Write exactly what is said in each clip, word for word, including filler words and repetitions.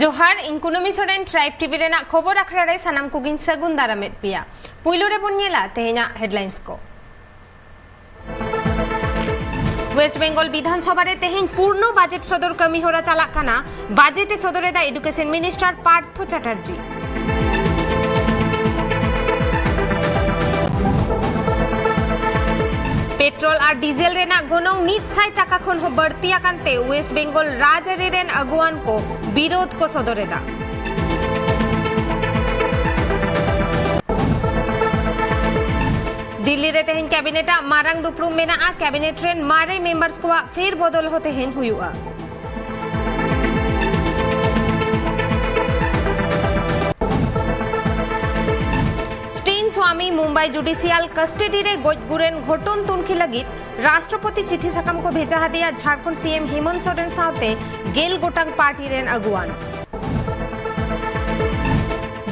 ᱡᱚᱦᱟᱨ, ᱤᱧ ᱠᱩᱱᱟᱹᱢᱤ ᱥᱚᱨᱮᱱ, ᱴᱨᱟᱭᱤᱵᱽ ᱴᱤᱵᱷᱤ ᱨᱮᱱᱟᱜ ᱠᱷᱚᱵᱚᱨ ᱟᱠᱷᱲᱟ ᱨᱮ ᱥᱟᱱᱟᱢ ᱠᱚᱜᱮᱧ ᱥᱟᱹᱜᱩᱱ ᱫᱟᱨᱟᱢᱮᱫ ᱯᱮᱭᱟ᱾ ᱯᱩᱭᱞᱩ ᱨᱮᱵᱚᱱ ᱧᱮᱞᱟ ᱛᱮᱦᱮᱧᱟᱜ ᱦᱮᱰᱞᱟᱭᱤᱱᱥ ᱠᱚ᱾ ᱳᱭᱮᱥᱴ ᱵᱮᱝᱜᱚᱞ ᱵᱤᱫᱷᱟᱱ ᱥᱚᱵᱷᱟ ᱨᱮ ᱛᱮᱦᱮᱧ ᱯᱩᱨᱱᱚ ᱵᱟᱡᱮᱴ ᱥᱚᱫᱚᱨ ᱠᱟᱹᱢᱤ ᱦᱚᱨᱟ ᱪᱟᱞᱟᱜ ᱠᱟᱱᱟ᱾ ᱵᱟᱡᱮᱴ ᱮ ᱥᱚᱫᱚᱨ ᱮᱫᱟ education minister Partho Chatterjee. Petrol ᱟᱨ ᱰᱤᱡᱮᱞ ᱨᱮᱱᱟᱜ ᱜᱚᱱᱚᱝ ᱢᱤᱫ ᱥᱟᱭ ᱴᱟᱠᱟ ᱠᱷᱚᱱ ᱦᱚᱸ ᱵᱟᱹᱲᱛᱤ ᱟᱠᱟᱱ ᱛᱮ ᱳᱭᱮᱥᱴ ᱵᱮᱝᱜᱚᱞ ᱨᱟᱡᱽᱟᱹᱨᱤ ᱨᱮᱱ ᱟᱹᱜᱩᱣᱟᱹᱱ ᱠᱚ ᱵᱤᱨᱳᱫᱷ ᱠᱚ ᱥᱚᱫᱚᱨ ᱮᱫᱟ᱾ ᱫᱤᱞᱞᱤ ᱨᱮ ᱛᱮᱦᱮᱧ ᱠᱮᱵᱤᱱᱮᱴ ᱟᱜ ᱢᱟᱨᱟᱝ ᱫᱩᱯᱲᱩᱵ ᱢᱮᱱᱟᱜᱼᱟ᱾ ᱠᱮᱵᱤᱱᱮᱴ ᱨᱮᱱ ᱢᱟᱨᱮ ᱢᱮᱢᱵᱟᱨᱥ ᱠᱚᱣᱟᱜ ᱯᱷᱮᱨ ᱵᱚᱫᱚᱞ ᱦᱚᱸ ᱛᱮᱦᱮᱧ ᱦᱩᱭᱩᱜᱼᱟ᱾ ᱥᱴᱤᱱ ᱥᱣᱟᱢᱤ ᱢᱩᱢᱵᱟᱭ ᱡᱩᱰᱤᱥᱤᱭᱟᱞ ᱠᱟᱥᱴᱚᱰᱤ ᱨᱮ ᱜᱚᱡ ᱜᱩᱨᱮᱱ ᱜᱷᱚᱴᱚᱱ ᱛᱩᱱᱠᱷᱤ ᱞᱟᱹᱜᱤᱫ ᱨᱟᱥᱴᱨᱚᱯᱚᱛᱤ ᱪᱤᱴᱷᱤ ᱥᱟᱠᱟᱢ ᱠᱚ ᱵᱷᱮᱡᱟ ᱦᱟᱫᱮᱭᱟ ᱡᱷᱟᱲᱠᱷᱚᱸᱰ ᱥᱤ ᱮᱢ ᱦᱮᱢᱚᱱᱛ ᱥᱚᱨᱮᱱ ᱥᱟᱶᱛᱮ ᱜᱮᱞ ᱜᱚᱴᱟᱝ ᱯᱟᱨᱴᱤ ᱨᱮᱱ ᱟᱹᱜᱩᱣᱟᱱ᱾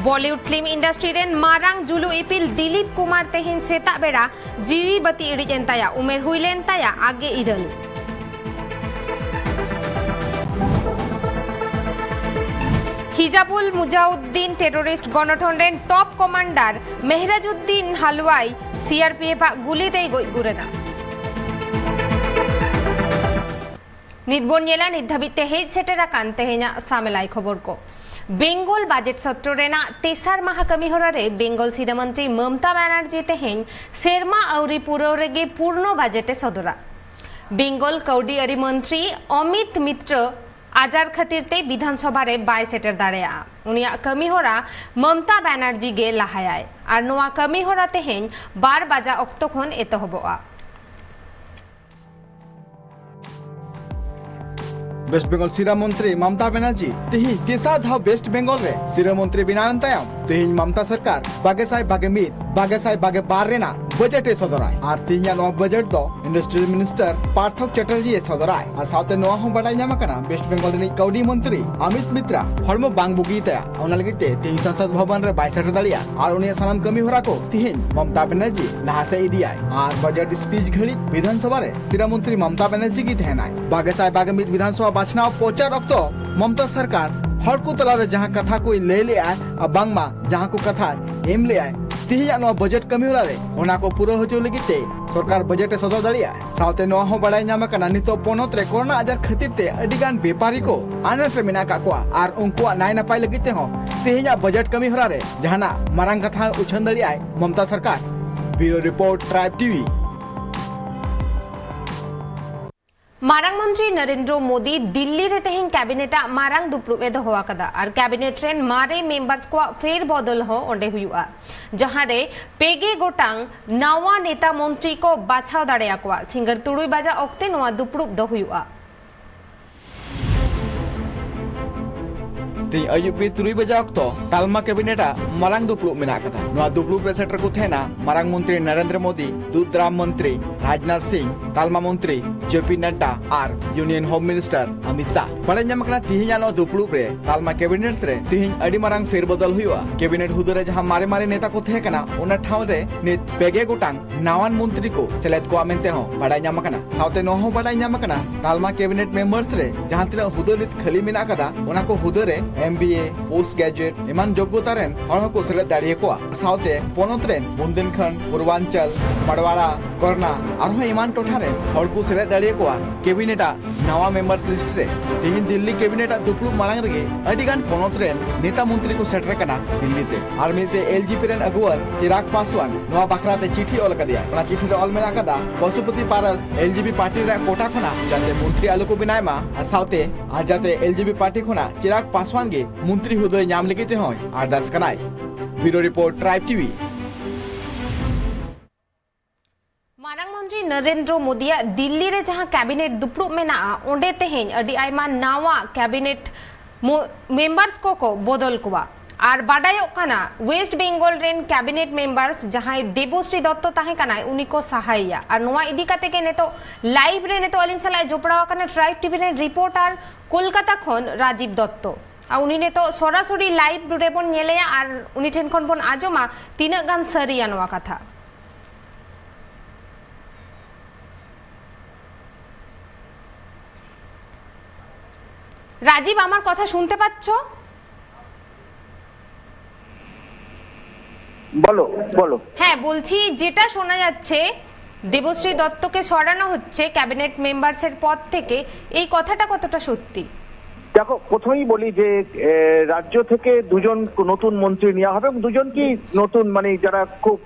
ᱵᱚᱞᱤᱣᱩᱰ ᱯᱷᱤᱞᱢ ᱤᱱᱰᱟᱥᱴᱨᱤ ᱨᱮᱱ ᱢᱟᱨᱟᱝ ᱡᱩᱞᱩ ᱤᱯᱤᱞ ᱫᱤᱞᱤᱯ ᱠᱩᱢᱟᱨ ᱛᱮᱦᱮᱧ ᱥᱮᱛᱟᱜ ᱵᱮᱲᱟ ᱡᱤᱣᱤ ᱵᱟᱹᱛᱤ ᱤᱲᱤᱡ ᱮᱱ ᱛᱟᱭᱟ᱾ ᱩᱢᱮᱨ ᱦᱩᱭ ᱞᱮᱱ ᱛᱟᱭᱟ ᱟᱜᱮ ᱤᱨᱟᱹᱞ᱾ ᱦᱤᱡᱟᱵᱩᱞ ᱢᱩᱡᱟᱦᱩᱫᱫᱤᱱ ᱴᱮᱨᱚᱨᱤᱥᱴ ᱜᱚᱱᱚᱴᱷᱚᱱ ᱨᱮᱱ ᱴᱚᱯ ᱠᱚᱢᱟᱱᱰᱟᱨ ᱢᱮᱦᱨᱟᱡᱩᱫᱫᱤᱱ ᱦᱟᱞᱣᱟᱭ ᱥᱤ ᱟᱨ ᱯᱤ ᱮᱯᱷ ᱟᱜ ᱜᱩᱞᱤ ᱛᱮᱭ ᱜᱚᱡ ᱜᱩᱨ ᱮᱱᱟ᱾ ᱱᱤᱛ ᱵᱚᱱ ᱧᱮᱞᱟ ᱱᱤᱛ ᱫᱷᱟᱹᱵᱤᱡ ᱛᱮ ᱦᱮᱡ ᱥᱮᱴᱮᱨ ᱟᱠᱟᱱ ᱛᱮᱦᱮᱧᱟᱜ ᱥᱟᱢᱮᱞᱟᱭ ᱠᱷᱚᱵᱚᱨ ᱠᱚ᱾ ᱵᱮᱝᱜᱚᱞ ᱵᱟᱡᱮᱴ ᱥᱚᱛᱨᱚ ᱨᱮᱱᱟᱜ ᱛᱮᱥᱟᱨ ᱢᱟᱦᱟ ᱠᱟᱹᱢᱤ ᱦᱚᱨᱟ ᱨᱮ ᱵᱮᱝᱜᱚᱞ ᱥᱤᱨᱟᱹ ᱢᱚᱱᱛᱨᱤ ᱢᱚᱢᱛᱟ ᱵᱟᱱᱟᱨᱡᱤ ᱛᱮᱦᱮᱧ ᱥᱮᱨᱢᱟ ᱟᱹᱣᱨᱤ ᱯᱩᱨᱟᱹᱣ ᱨᱮᱜᱮ ᱯᱩᱨᱱᱚ ᱵᱟᱡᱮᱴ ᱮ ᱥᱚᱫᱚᱨᱟ᱾ ᱵᱮᱝᱜᱚᱞ ᱠᱟᱹᱣᱰᱤ ᱟᱹᱨᱤ ᱢᱚᱱᱛᱨᱤ ᱚᱢᱤᱛ ᱢᱤᱛᱨᱚ ᱟᱡᱟᱨ ᱠᱷᱟᱹᱛᱤᱨ ᱛᱮ ᱵᱤᱫᱷᱟᱱ ᱥᱚᱵᱷᱟ ᱨᱮ ᱵᱟᱭ ᱥᱮᱴᱮᱨ ᱫᱟᱲᱮᱭᱟᱜᱼᱟ᱾ ᱩᱱᱤᱭᱟᱜ ᱠᱟᱹᱢᱤ ᱦᱚᱨᱟ ᱢᱚᱢᱛᱟ ᱵᱟᱱᱟᱨᱡᱤ ᱜᱮ ᱞᱟᱦᱟᱭᱟᱭ ᱟᱨ ᱱᱚᱣᱟ ᱠᱟᱹᱢᱤ ᱦᱚᱨᱟ ᱛᱮᱦᱮᱧ ᱵᱟᱨ ᱵᱟᱡᱟ ᱚᱠᱛᱚ ᱠᱷᱚᱱ ᱮᱛᱚᱦᱚᱵᱚᱜᱼᱟ᱾ ᱳᱭᱮᱥᱴ ᱵᱮᱝᱜᱚᱞ ᱥᱤᱨᱟᱹ ᱢᱚᱱᱛᱨᱤ ᱢᱚᱢᱛᱟ ᱵᱟᱱᱟᱨᱡᱤ ᱛᱮᱦᱮᱧ ᱛᱮᱥᱟᱨ ᱫᱷᱟᱣ ᱳᱭᱮᱥᱴ ᱵᱮᱝᱜᱚᱞ ᱨᱮ ᱥᱤᱨᱟᱹ ᱢᱚᱱᱛᱨᱤ ᱵᱮᱱᱟᱣ ᱮᱱ ᱛᱟᱭᱚᱢ ᱛᱮᱦᱮᱧ ᱢᱚᱢᱛᱟ ᱥᱚᱨᱠᱟᱨ ᱵᱟᱜᱮ ᱥᱟᱭ ᱵᱟᱜᱮ ᱢᱤᱫ, ᱵᱟᱜᱮ ᱥᱟᱭ ᱵᱟᱜᱮ ᱵᱟᱨ ᱨᱮᱱᱟᱜ ᱵᱟᱡᱮᱴ ᱮ ᱥᱚᱫᱚᱨᱟᱭ᱾ ᱟᱨ ᱛᱮᱦᱮᱧᱟᱜ ᱱᱚᱣᱟ ᱵᱟᱡᱮᱴ ᱫᱚ ᱤᱱᱰᱟᱥᱴᱨᱤᱭᱟᱞ ᱢᱤᱱᱤᱥᱴᱟᱨ ᱯᱟᱨᱛᱷᱚᱠ ᱪᱟᱴᱟᱨᱡᱤ ᱮ ᱥᱚᱫᱚᱨᱟᱭ᱾ ᱟᱨ ᱥᱟᱶᱛᱮ ᱱᱚᱣᱟ ᱦᱚᱸ ᱵᱟᱰᱟᱭ ᱧᱟᱢ ᱟᱠᱟᱱᱟ, ᱳᱭᱮᱥᱴ ᱵᱮᱝᱜᱚᱞ ᱨᱤᱱᱤᱡ ᱠᱟᱹᱣᱰᱤ ᱢᱚᱱᱛᱨᱤ ᱚᱢᱤᱛ ᱢᱤᱛᱨᱟ ᱦᱚᱲᱢᱚ ᱵᱟᱝ ᱵᱩᱜᱤ ᱛᱟᱭᱟ, ᱚᱱᱟ ᱞᱟᱹᱜᱤᱫ ᱛᱮ ᱛᱮᱦᱮᱧ ᱥᱚᱝᱥᱚᱫ ᱵᱷᱚᱵᱚᱱ ᱨᱮ ᱵᱟᱭ ᱥᱮᱴᱮᱨ ᱫᱟᱲᱮᱭᱟᱜᱼᱟ᱾ ᱟᱨ ᱩᱱᱤᱭᱟᱜ ᱥᱟᱱᱟᱢ ᱠᱟᱹᱢᱤ ᱦᱚᱨᱟ ᱠᱚ ᱛᱮᱦᱮᱧ ᱢᱚᱢᱛᱟ ᱵᱟᱱᱟᱨᱡᱤ ᱞᱟᱦᱟ ᱥᱮᱫ ᱤᱫᱤᱭᱟᱭ᱾ ᱟᱨ ᱵᱟᱡᱮᱴ ᱥᱯᱤᱪ ᱜᱷᱟᱹᱲᱤᱡ ᱵᱤᱫᱷᱟᱱ ᱥᱚᱵᱷᱟ ᱨᱮ ᱥᱤᱨᱟᱹ ᱢᱚᱱᱛᱨᱤ ᱢᱚᱢᱛᱟ ᱵᱟᱱᱟᱨᱡᱤ ᱜᱮ ᱛᱟᱦᱮᱱᱟᱭ᱾ ᱵᱟᱜᱮ ᱥᱟᱭ ᱵᱟᱜᱮ ᱢᱤᱫ ᱵᱤᱫᱷᱟᱱ ᱥᱚᱵᱷᱟ ᱵᱟᱪᱷᱱᱟᱣ ᱯᱨᱚᱪᱟᱨ ᱚᱠᱛᱚ ᱢᱚᱢᱛᱟ ᱥᱚᱨᱠᱟᱨ ᱦᱚᱲ ᱠᱚ ᱛᱟᱞᱟᱨᱮ ᱡᱟᱦᱟᱸ ᱠᱟᱛᱷᱟ ᱠᱚᱭ ᱞᱟᱹᱭ ᱞᱮᱫᱼᱟ ᱟᱨ ᱵᱟᱝᱢᱟ ᱡᱟᱦᱟᱸ ᱠᱚ ᱠᱟᱛᱷᱟ ᱮᱢ ᱞᱮᱫᱼᱟᱭ ᱛᱮᱦᱮᱧᱟᱜ ᱱᱚᱣᱟ ᱵᱟᱡᱮᱴ ᱠᱟᱹᱢᱤ ᱦᱚᱨᱟ ᱨᱮ, ᱚᱱᱟ ᱠᱚ ᱯᱩᱨᱟᱹ ᱦᱚᱪᱚ ᱞᱟᱹᱜᱤᱫ ᱛᱮ ᱥᱚᱨᱠᱟᱨ ᱵᱟᱡᱮᱴ ᱮ ᱥᱚᱫᱚᱨ ᱫᱟᱲᱮᱭᱟᱜᱼᱟ᱾ ᱥᱟᱶᱛᱮ ᱱᱚᱣᱟ ᱦᱚᱸ ᱵᱟᱲᱟᱭ ᱧᱟᱢ ᱟᱠᱟᱱᱟ, ᱱᱤᱛᱚᱜ ᱯᱚᱱᱚᱛ ᱨᱮ ᱠᱚᱨᱳᱱᱟ ᱟᱡᱟᱨ ᱠᱷᱟᱹᱛᱤᱨ ᱛᱮ ᱟᱹᱰᱤ ᱜᱟᱱ ᱵᱮᱯᱟᱨᱤ ᱠᱚ ᱟᱱᱟᱴ ᱨᱮ ᱢᱮᱱᱟᱜ ᱟᱠᱟᱫ ᱠᱚᱣᱟ ᱟᱨ ᱩᱱᱠᱩᱣᱟᱜ ᱱᱟᱭ ᱱᱟᱯᱟᱭ ᱞᱟᱹᱜᱤᱫ ᱛᱮᱦᱚᱸ ᱛᱮᱦᱮᱧᱟᱜ ᱵᱟᱡᱮᱴ ᱠᱟᱹᱢᱤ ᱦᱚᱨᱟ ᱨᱮ ᱡᱟᱦᱟᱱᱟᱜ ᱢᱟᱨᱟᱝ ᱠᱟᱛᱷᱟ ᱩᱪᱷᱟᱹᱱ ᱫᱟᱲᱮᱭᱟᱜᱼᱟᱭ ᱢᱚᱢᱛᱟ ᱥᱚᱨᱠᱟᱨ᱾ ᱵᱤᱭᱩᱨᱳ ᱨᱤᱯᱳᱨᱴ, ᱴᱨᱟᱭᱤᱵᱽ ᱴᱤᱵᱷᱤ᱾ ᱢᱟᱨᱟᱝ ᱢᱚᱱᱛᱨᱤ ᱱᱚᱨᱮᱱᱫᱨᱚ ᱢᱳᱫᱤ ᱫᱤᱞᱞᱤ ᱨᱮ ᱛᱮᱦᱮᱧ ᱠᱮᱵᱤᱱᱮᱴ ᱟᱜ ᱢᱟᱨᱟᱝ ᱫᱩᱯᱲᱩᱵ ᱮ ᱫᱚᱦᱚ ᱟᱠᱟᱫᱟ ᱟᱨ ᱠᱮᱵᱤᱱᱮᱴ ᱨᱮᱱ ᱢᱟᱨᱮ ᱢᱮᱢᱵᱟᱨᱥ ᱠᱚᱣᱟᱜ ᱯᱷᱮᱨ ᱵᱚᱫᱚᱞ ᱦᱚᱸ ᱚᱸᱰᱮ ᱦᱩᱭᱩᱜᱼᱟ, ᱡᱟᱦᱟᱸ ᱨᱮ ᱯᱮ ᱜᱮ ᱜᱚᱴᱟᱝ ᱱᱟᱣᱟ ᱱᱮᱛᱟ ᱢᱚᱱᱛᱨᱤ ᱠᱚ ᱵᱟᱪᱷᱟᱣ ᱫᱟᱲᱮᱭᱟᱠᱚᱣᱟ᱾ ᱥᱤᱸᱜᱟᱹᱲ ᱛᱩᱨᱩᱭ ᱵᱟᱡᱟᱜ ᱚᱠᱛᱮ ᱱᱚᱣᱟ ᱫᱩᱯᱲᱩᱵ ᱫᱚ ᱦᱩᱭᱩᱜᱼᱟ᱾ ᱛᱮᱦᱮᱧ ᱟᱹᱭᱩᱵ ᱵᱮᱲ ᱛᱩᱨᱩᱭ ᱵᱟᱡᱟᱜ ᱚᱠᱛᱚ ᱛᱟᱞᱢᱟ ᱠᱮᱵᱤᱱᱮᱴ ᱟᱜ ᱢᱟᱨᱟᱝ ᱫᱩᱯᱲᱩᱵ ᱢᱮᱱᱟᱜ ᱟᱠᱟᱫᱟ᱾ ᱱᱚᱣᱟ ᱫᱩᱯᱲᱩᱵ ᱨᱮ ᱥᱮᱴᱮᱨ ᱠᱚ ᱛᱟᱦᱮᱱᱟ ᱢᱟᱨᱟᱝ ᱢᱚᱱᱛᱨᱤ ᱱᱚᱨᱮᱱᱫᱨᱚ ᱢᱳᱫᱤ, ᱫᱩᱫᱷᱨᱟᱢ ᱢᱚᱱᱛᱨᱤ ᱨᱟᱡᱽᱱᱟᱛᱷ ᱥᱤᱝ, ᱛᱟᱞᱢᱟ ᱢᱚᱱᱛᱨᱤ ᱡᱮ ᱯᱤ ᱱᱟᱰᱰᱟ ᱟᱨ ᱤᱭᱩᱱᱤᱭᱚᱱ ᱦᱳᱢ ᱢᱤᱱᱤᱥᱴᱟᱨ ᱚᱢᱤᱛ ᱥᱟᱦ᱾ ᱵᱟᱲᱟᱭ ᱧᱟᱢ ᱟᱠᱟᱱᱟ, ᱛᱮᱦᱮᱧᱟᱜ ᱱᱚᱣᱟ ᱫᱩᱯᱲᱩᱵ ᱨᱮ ᱛᱟᱞᱢᱟ ᱠᱮᱵᱤᱱᱮᱴ ᱨᱮ ᱛᱮᱦᱮᱧ ᱟᱹᱰᱤ ᱢᱟᱨᱟᱝ ᱯᱷᱮᱨᱵᱚᱫᱚᱞ ᱦᱩᱭᱩᱜᱼᱟ᱾ ᱠᱮᱵᱤᱱᱮᱴ ᱦᱩᱫᱟᱹ ᱨᱮ ᱡᱟᱦᱟᱸ ᱢᱟᱨᱮ ᱢᱟᱨᱮ ᱱᱮᱛᱟ ᱠᱚ ᱛᱟᱦᱮᱸ ᱠᱟᱱᱟ, ᱚᱱᱟ ᱴᱷᱟᱶ ᱨᱮ ᱱᱤᱛ ᱯᱮ ᱜᱮ ᱜᱚᱴᱟᱝ ᱱᱟᱣᱟᱱ ᱢᱚᱱᱛᱨᱤ ᱠᱚ ᱥᱮᱞᱮᱫ ᱠᱚᱣᱟ ᱢᱮᱱᱛᱮ ᱦᱚᱸ ᱵᱟᱲᱟᱭ ᱧᱟᱢ ᱟᱠᱟᱱᱟ᱾ ᱥᱟᱶᱛᱮ ᱱᱚᱣᱟ ᱦᱚᱸ ᱵᱟᱲᱟᱭ ᱧᱟᱢ ᱟᱠᱟᱱᱟ, ᱛᱟᱞᱢᱟ ᱠᱮᱵᱤᱱᱮᱴ ᱢᱮᱢᱵᱟᱨᱥ ᱨᱮ ᱡᱟᱦᱟᱸ ᱛᱤᱱᱟᱹᱜ ᱦᱩᱫᱟᱹ ᱱᱤᱛ ᱠᱷᱟᱹᱞᱤ ᱢᱮᱱᱟᱜ ᱟᱠᱟᱫᱟ, ᱚᱱᱟ ᱠᱚ ᱦᱩᱫᱟᱹ ᱨᱮ ᱮᱢ ᱵᱤ ᱮ, ᱯᱳᱥᱴ ᱜᱨᱮᱡᱩᱭᱮᱴ ᱮᱢᱟᱱ ᱡᱳᱜᱽᱜᱚᱛᱟ ᱨᱮᱱ ᱦᱚᱲ ᱦᱚᱸᱠᱚ ᱥᱮᱞᱮᱫ ᱫᱟᱲᱮᱭᱟᱠᱚᱣᱟ᱾ ᱥᱟᱶᱛᱮ ᱯᱚᱱᱚᱛ ᱨᱮᱱ ᱵᱩᱱᱫᱮᱞᱠᱷᱚᱸᱰ, ᱯᱩᱨᱵᱟᱧᱪᱚᱞ, ᱢᱟᱲᱣᱟᱲᱟ, ᱠᱚᱨᱱᱟ ᱟᱨᱦᱚᱸ ᱮᱢᱟᱱ ᱴᱚᱴᱷᱟ ᱨᱮᱱ ᱦᱚᱲ ᱠᱚ ᱥᱮᱞᱮᱫ ᱫᱟᱲᱮᱭᱟᱠᱚᱣᱟ ᱠᱮᱵᱤᱱᱮᱴ ᱟᱜ ᱱᱟᱣᱟ ᱢᱮᱢᱵᱟᱨᱥ ᱞᱤᱥᱴ ᱨᱮ᱾ ᱛᱮᱦᱮᱧ ᱫᱤᱞᱞᱤ ᱠᱮᱵᱤᱱᱮᱴ ᱟᱜ ᱫᱩᱯᱲᱩᱵ ᱢᱟᱲᱟᱝ ᱨᱮᱜᱮ ᱟᱹᱰᱤ ᱜᱟᱱ ᱯᱚᱱᱚᱛ ᱨᱮᱱ ᱱᱮᱛᱟ ᱢᱚᱱᱛᱨᱤ ᱠᱚ ᱥᱮᱴᱮᱨ ᱠᱟᱱᱟ ᱫᱤᱞᱞᱤ ᱛᱮ᱾ ᱟᱨ ᱢᱤᱫ ᱥᱮᱫ ᱮᱞ ᱡᱮ ᱯᱤ ᱨᱮᱱ ᱟᱹᱜᱩᱣᱟᱹᱱ ᱪᱤᱨᱟᱜᱽ ᱯᱟᱥᱣᱟᱱ ᱱᱚᱣᱟ ᱵᱟᱠᱷᱨᱟ ᱛᱮ ᱪᱤᱴᱷᱤ ᱚᱞ ᱟᱠᱟᱫᱮᱭᱟ᱾ ᱚᱱᱟ ᱪᱤᱴᱷᱤ ᱨᱮ ᱚᱞ ᱢᱮᱱᱟᱜ ᱟᱠᱟᱫᱟ, ᱯᱚᱥᱩᱯᱚᱛᱤ ᱯᱟᱨᱟᱥ ᱮᱞ ᱡᱮ ᱯᱤ ᱯᱟᱨᱴᱤ ᱨᱮᱱᱟᱜ ᱠᱳᱴᱟ ᱠᱷᱚᱱᱟᱜ ᱡᱟᱛᱮ ᱢᱚᱱᱛᱨᱤ ᱟᱞᱚ ᱠᱚ ᱵᱮᱱᱟᱣ ᱢᱟ, ᱟᱨ ᱥᱟᱶᱛᱮ ᱟᱨ ᱡᱟᱛᱮ ᱮᱞ ᱡᱮ ᱯᱤ ᱯᱟᱨᱴᱤ ᱠᱷᱚᱱᱟᱜ ᱪᱤᱨᱟᱜᱽ ᱯᱟᱥᱣᱟᱱ ᱜᱮ ᱢᱚᱱᱛᱨᱤ ᱦᱩᱫᱟᱹᱭ ᱧᱟᱢ ᱞᱟᱹᱜᱤᱫ ᱛᱮᱦᱚᱸᱭ ᱟᱨᱫᱟᱥ ᱠᱟᱱᱟᱭ᱾ ᱵᱤᱭᱩᱨᱳ ᱨᱤᱯᱳᱨᱴ, ᱴᱨᱟᱭᱤᱵᱽ ᱴᱤᱵᱷᱤ᱾ ᱢᱟᱨᱟᱝ ᱢᱚᱱᱛᱨᱤ ᱱᱚᱨᱮᱱᱫᱨᱚ ᱢᱳᱫᱤᱭᱟᱜ ᱫᱤᱞᱞᱤ ᱨᱮ ᱡᱟᱦᱟᱸ ᱠᱮᱵᱤᱱᱮᱴ ᱫᱩᱯᱲᱩᱵ ᱢᱮᱱᱟᱜᱼᱟ, ᱚᱸᱰᱮ ᱛᱮᱦᱮᱧ ᱟᱹᱰᱤ ᱟᱭᱢᱟ ᱱᱟᱣᱟ ᱠᱮᱵᱤᱱᱮᱴ ᱢᱚ-, ᱢᱮᱢᱵᱟᱨᱥ ᱠᱚᱠᱚ ᱵᱚᱫᱚᱞ ᱠᱚᱣᱟ᱾ ᱟᱨ ᱵᱟᱰᱟᱭᱚᱜ ᱠᱟᱱᱟ, ᱳᱭᱮᱥᱴ ᱵᱮᱝᱜᱚᱞ ᱨᱮᱱ ᱠᱮᱵᱤᱱᱮᱴ ᱢᱮᱢᱵᱟᱨᱥ ᱡᱟᱦᱟᱸᱭ ᱫᱮᱵᱚᱥᱨᱤ ᱫᱚᱛᱛᱚ ᱛᱟᱦᱮᱸ ᱠᱟᱱᱟᱭ, ᱩᱱᱤ ᱠᱚ ᱥᱟᱦᱟᱭᱮᱭᱟ᱾ ᱟᱨ ᱱᱚᱣᱟ ᱤᱫᱤ ᱠᱟᱛᱮ ᱜᱮ ᱱᱤᱛᱚᱜ ᱞᱟᱭᱤᱵᱷ ᱨᱮ ᱱᱤᱛᱚᱜ ᱟᱹᱞᱤᱧ ᱥᱟᱞᱟᱜ ᱮ ᱡᱚᱯᱲᱟᱣ ᱟᱠᱟᱱᱟ ᱴᱨᱟᱭᱤᱵᱽ ᱴᱤᱵᱷᱤ ᱨᱮᱱ ᱨᱤᱯᱳᱨᱴᱟᱨ ᱠᱳᱞᱠᱟᱛᱟ ᱠᱷᱚᱱ ᱨᱟᱡᱤᱵᱽ ᱫᱚᱛᱛᱚ᱾ ᱟᱨ ᱩᱱᱤ ᱱᱤᱛᱚᱜ ᱥᱚᱨᱟᱥᱚᱨᱤ ᱞᱟᱭᱤᱵᱷ ᱨᱮᱵᱚᱱ ᱧᱮᱞᱮᱭᱟ ᱟᱨ ᱩᱱᱤ ᱴᱷᱮᱱ ᱠᱷᱚᱱ ᱵᱚᱱ ᱟᱸᱡᱚᱢᱟ ᱛᱤᱱᱟᱹᱜ ᱜᱟᱱ ᱥᱟᱹᱨᱤᱭᱟ ᱱᱚᱣᱟ ᱠᱟᱛᱷᱟ᱾ রাজীব, আমার কথা শুনতে পাচ্ছ? বলো, বলো। হ্যাঁ, বলছি, যেটা শোনা যাচ্ছে দেবশ্রী দত্তকে সরানো হচ্ছে ক্যাবিনেট মেম্বার্সের পদ থেকে, এই কথাটা কতটা সত্যি? দেখো, প্রথমেই বলি যে এ, রাজ্য থেকে দুজন নতুন মন্ত্রী নেওয়া হবে এবং দুজন কি নতুন, মানে যারা খুব,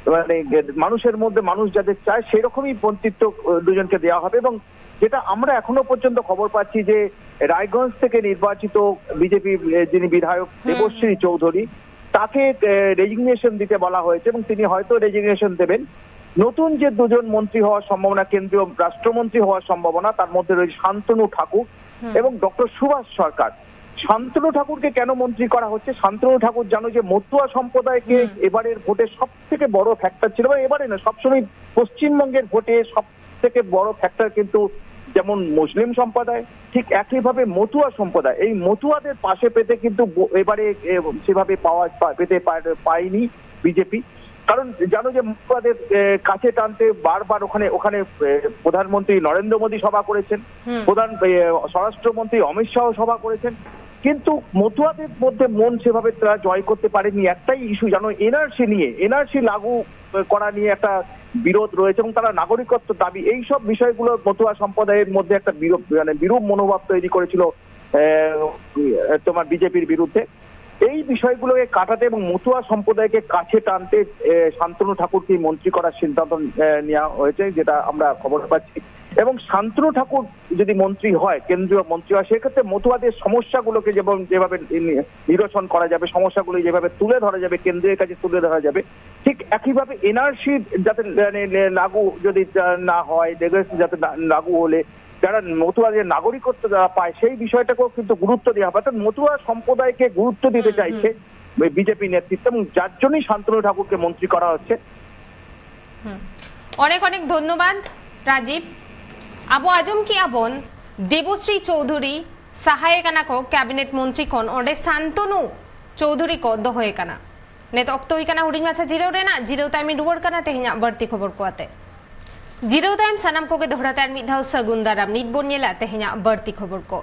মানে মানুষের মধ্যে মানুষ যাদের চায় সেরকমই মন্ত্রিত্ব আহ, দুজনকে দেওয়া হবে। এবং যেটা আমরা এখনো পর্যন্ত খবর পাচ্ছি যে রায়গঞ্জ থেকে নির্বাচিত বিজেপি যিনি বিধায়ক দেবশ্রী চৌধুরী, তাকে রেজিগনেশন দিতে বলা হয়েছে এবং তিনি হয়তো রেজিগনেশন দেবেন। নতুন যে দুজন মন্ত্রী হওয়ার সম্ভাবনা, কেন্দ্রীয় রাষ্ট্রমন্ত্রী হওয়ার সম্ভাবনা, তার মধ্যে রয়েছে শান্তনু ঠাকুর এবং ডক্টর সুভাষ সরকার। শান্তনু ঠাকুরকে কেন মন্ত্রী করা হচ্ছে? শান্তনু ঠাকুর জানো যে মতুয়া সম্প্রদায়কে এবারের ভোটে সব থেকে বড় ফ্যাক্টর ছিল, বা এবারে না, সবসময় পশ্চিমবঙ্গের ভোটে সব থেকে বড় ফ্যাক্টর কিন্তু যেমন মুসলিম সম্প্রদায়, ঠিক একইভাবে মতুয়া সম্প্রদায়। এই মতুয়াদের পাশে পেতে কিন্তু ব- এবারে এ, সেভাবে পাওয়া পা- পেতে পার- পায়নি বিজেপি। কারণ জানো যে মতুয়াদের এ, কাছে টানতে বারবার ওখানে ওখানে এ, প্রধানমন্ত্রী নরেন্দ্র মোদী সভা করেছেন, প্রধান এ, স্বরাষ্ট্রমন্ত্রী অমিত শাহ সভা করেছেন, কিন্তু মতুয়াদের মধ্যে মন সেভাবে তারা জয় করতে পারেনি। একটাই ইস্যু জানো, এনআরসি নিয়ে, এনআরসি লাগু করা নিয়ে একটা বিরোধ রয়েছে এবং তারা নাগরিকত্ব দাবি, এই সব বিষয়গুলো মতুয়া সম্প্রদায়ের মধ্যে একটা বিরূপ, মানে বিরূপ মনোভাব তৈরি করেছিল আহ, তোমার বিজেপির বিরুদ্ধে। এই বিষয়গুলোকে কাটাতে এবং মতুয়া সম্প্রদায়কে কাছে টানতে আহ, শান্তনু ঠাকুরকে মন্ত্রী করার সিদ্ধান্ত আহ, নেওয়া হয়েছে, যেটা আমরা খবর পাচ্ছি। এবং শান্তনু ঠাকুর যদি মন্ত্রী হয়, কেন্দ্রীয় মন্ত্রী হয়, সেক্ষেত্রে মতুয়াদের সমস্যাগুলোকে যেমন যেভাবে নি- নিরসন করা যাবে, সমস্যাগুলো যেভাবে তুলে ধরা যাবে, কেন্দ্রের কাছে তুলে ধরা যাবে, ঠিক একইভাবে এনআরসি যাতে মানে, নে- লাগু যদি আহ, না হয়, রেগুলেশন যাতে না- লাগু হলে যারা মতুয়া যে নাগরিকত্ব যারা পায়, সেই বিষয়টাকেও কিন্তু গুরুত্ব দেওয়া হবে। অর্থাৎ মতুয়া সম্প্রদায়কে গুরুত্ব দিতে চাইছে বিজেপি নেতৃত্ব এবং যার জন্যই শান্তনু ঠাকুরকে মন্ত্রী করা হচ্ছে। অনেক অনেক ᱫᱷᱚᱱᱱᱚᱵᱟᱫ ᱨᱟᱡᱤᱵ᱾ ᱟᱵᱚ ᱟᱸᱡᱚᱢ ᱠᱮᱜᱼᱟ ᱵᱚᱱ ᱫᱮᱵᱚᱥᱨᱤ ᱪᱳᱣᱫᱷᱩᱨᱤ ᱥᱟᱦᱟᱭᱮ ᱠᱟᱱᱟ ᱠᱚ ᱠᱮᱵᱤᱱᱮᱴ ᱢᱚᱱᱛᱨᱤ ᱠᱷᱚᱱ, ᱚᱸᱰᱮ ᱥᱟᱱᱛᱚᱱᱩ ᱪᱳᱣᱫᱷᱩᱨᱤ ᱠᱚ ᱫᱚᱦᱚᱭᱮ ᱠᱟᱱᱟ᱾ ᱱᱤᱛ ᱚᱠᱛᱚ ᱦᱩᱭ ᱠᱟᱱᱟ ᱦᱩᱰᱤᱧ ᱢᱟᱪᱷᱟ ᱡᱤᱨᱟᱹᱣ ᱨᱮᱱᱟᱜ, ᱡᱤᱨᱟᱹᱣ ᱛᱟᱭᱚᱢᱤᱧ ᱨᱩᱣᱟᱹᱲ ᱠᱟᱱᱟ ᱛᱮᱦᱮᱧᱟᱜ ᱵᱟᱹᱲᱛᱤ ᱠᱷᱚᱵᱚᱨ ᱠᱚ ᱟᱛᱮ᱾ ᱡᱤᱨᱟᱹᱣ ᱛᱟᱭᱚᱢ ᱥᱟᱱᱟᱢ ᱠᱚᱜᱮ ᱫᱚᱦᱲᱟ ᱛᱮ ᱟᱨ ᱢᱤᱫ ᱫᱷᱟᱣ ᱥᱟᱹᱜᱩᱱ ᱫᱟᱨᱟᱢ᱾ ᱱᱤᱛ ᱵᱚᱱ ᱧᱮᱞᱟ ᱛᱮᱦᱮᱧᱟᱜ ᱵᱟᱹᱲᱛᱤ ᱠᱷᱚᱵᱚᱨ ᱠᱚ᱾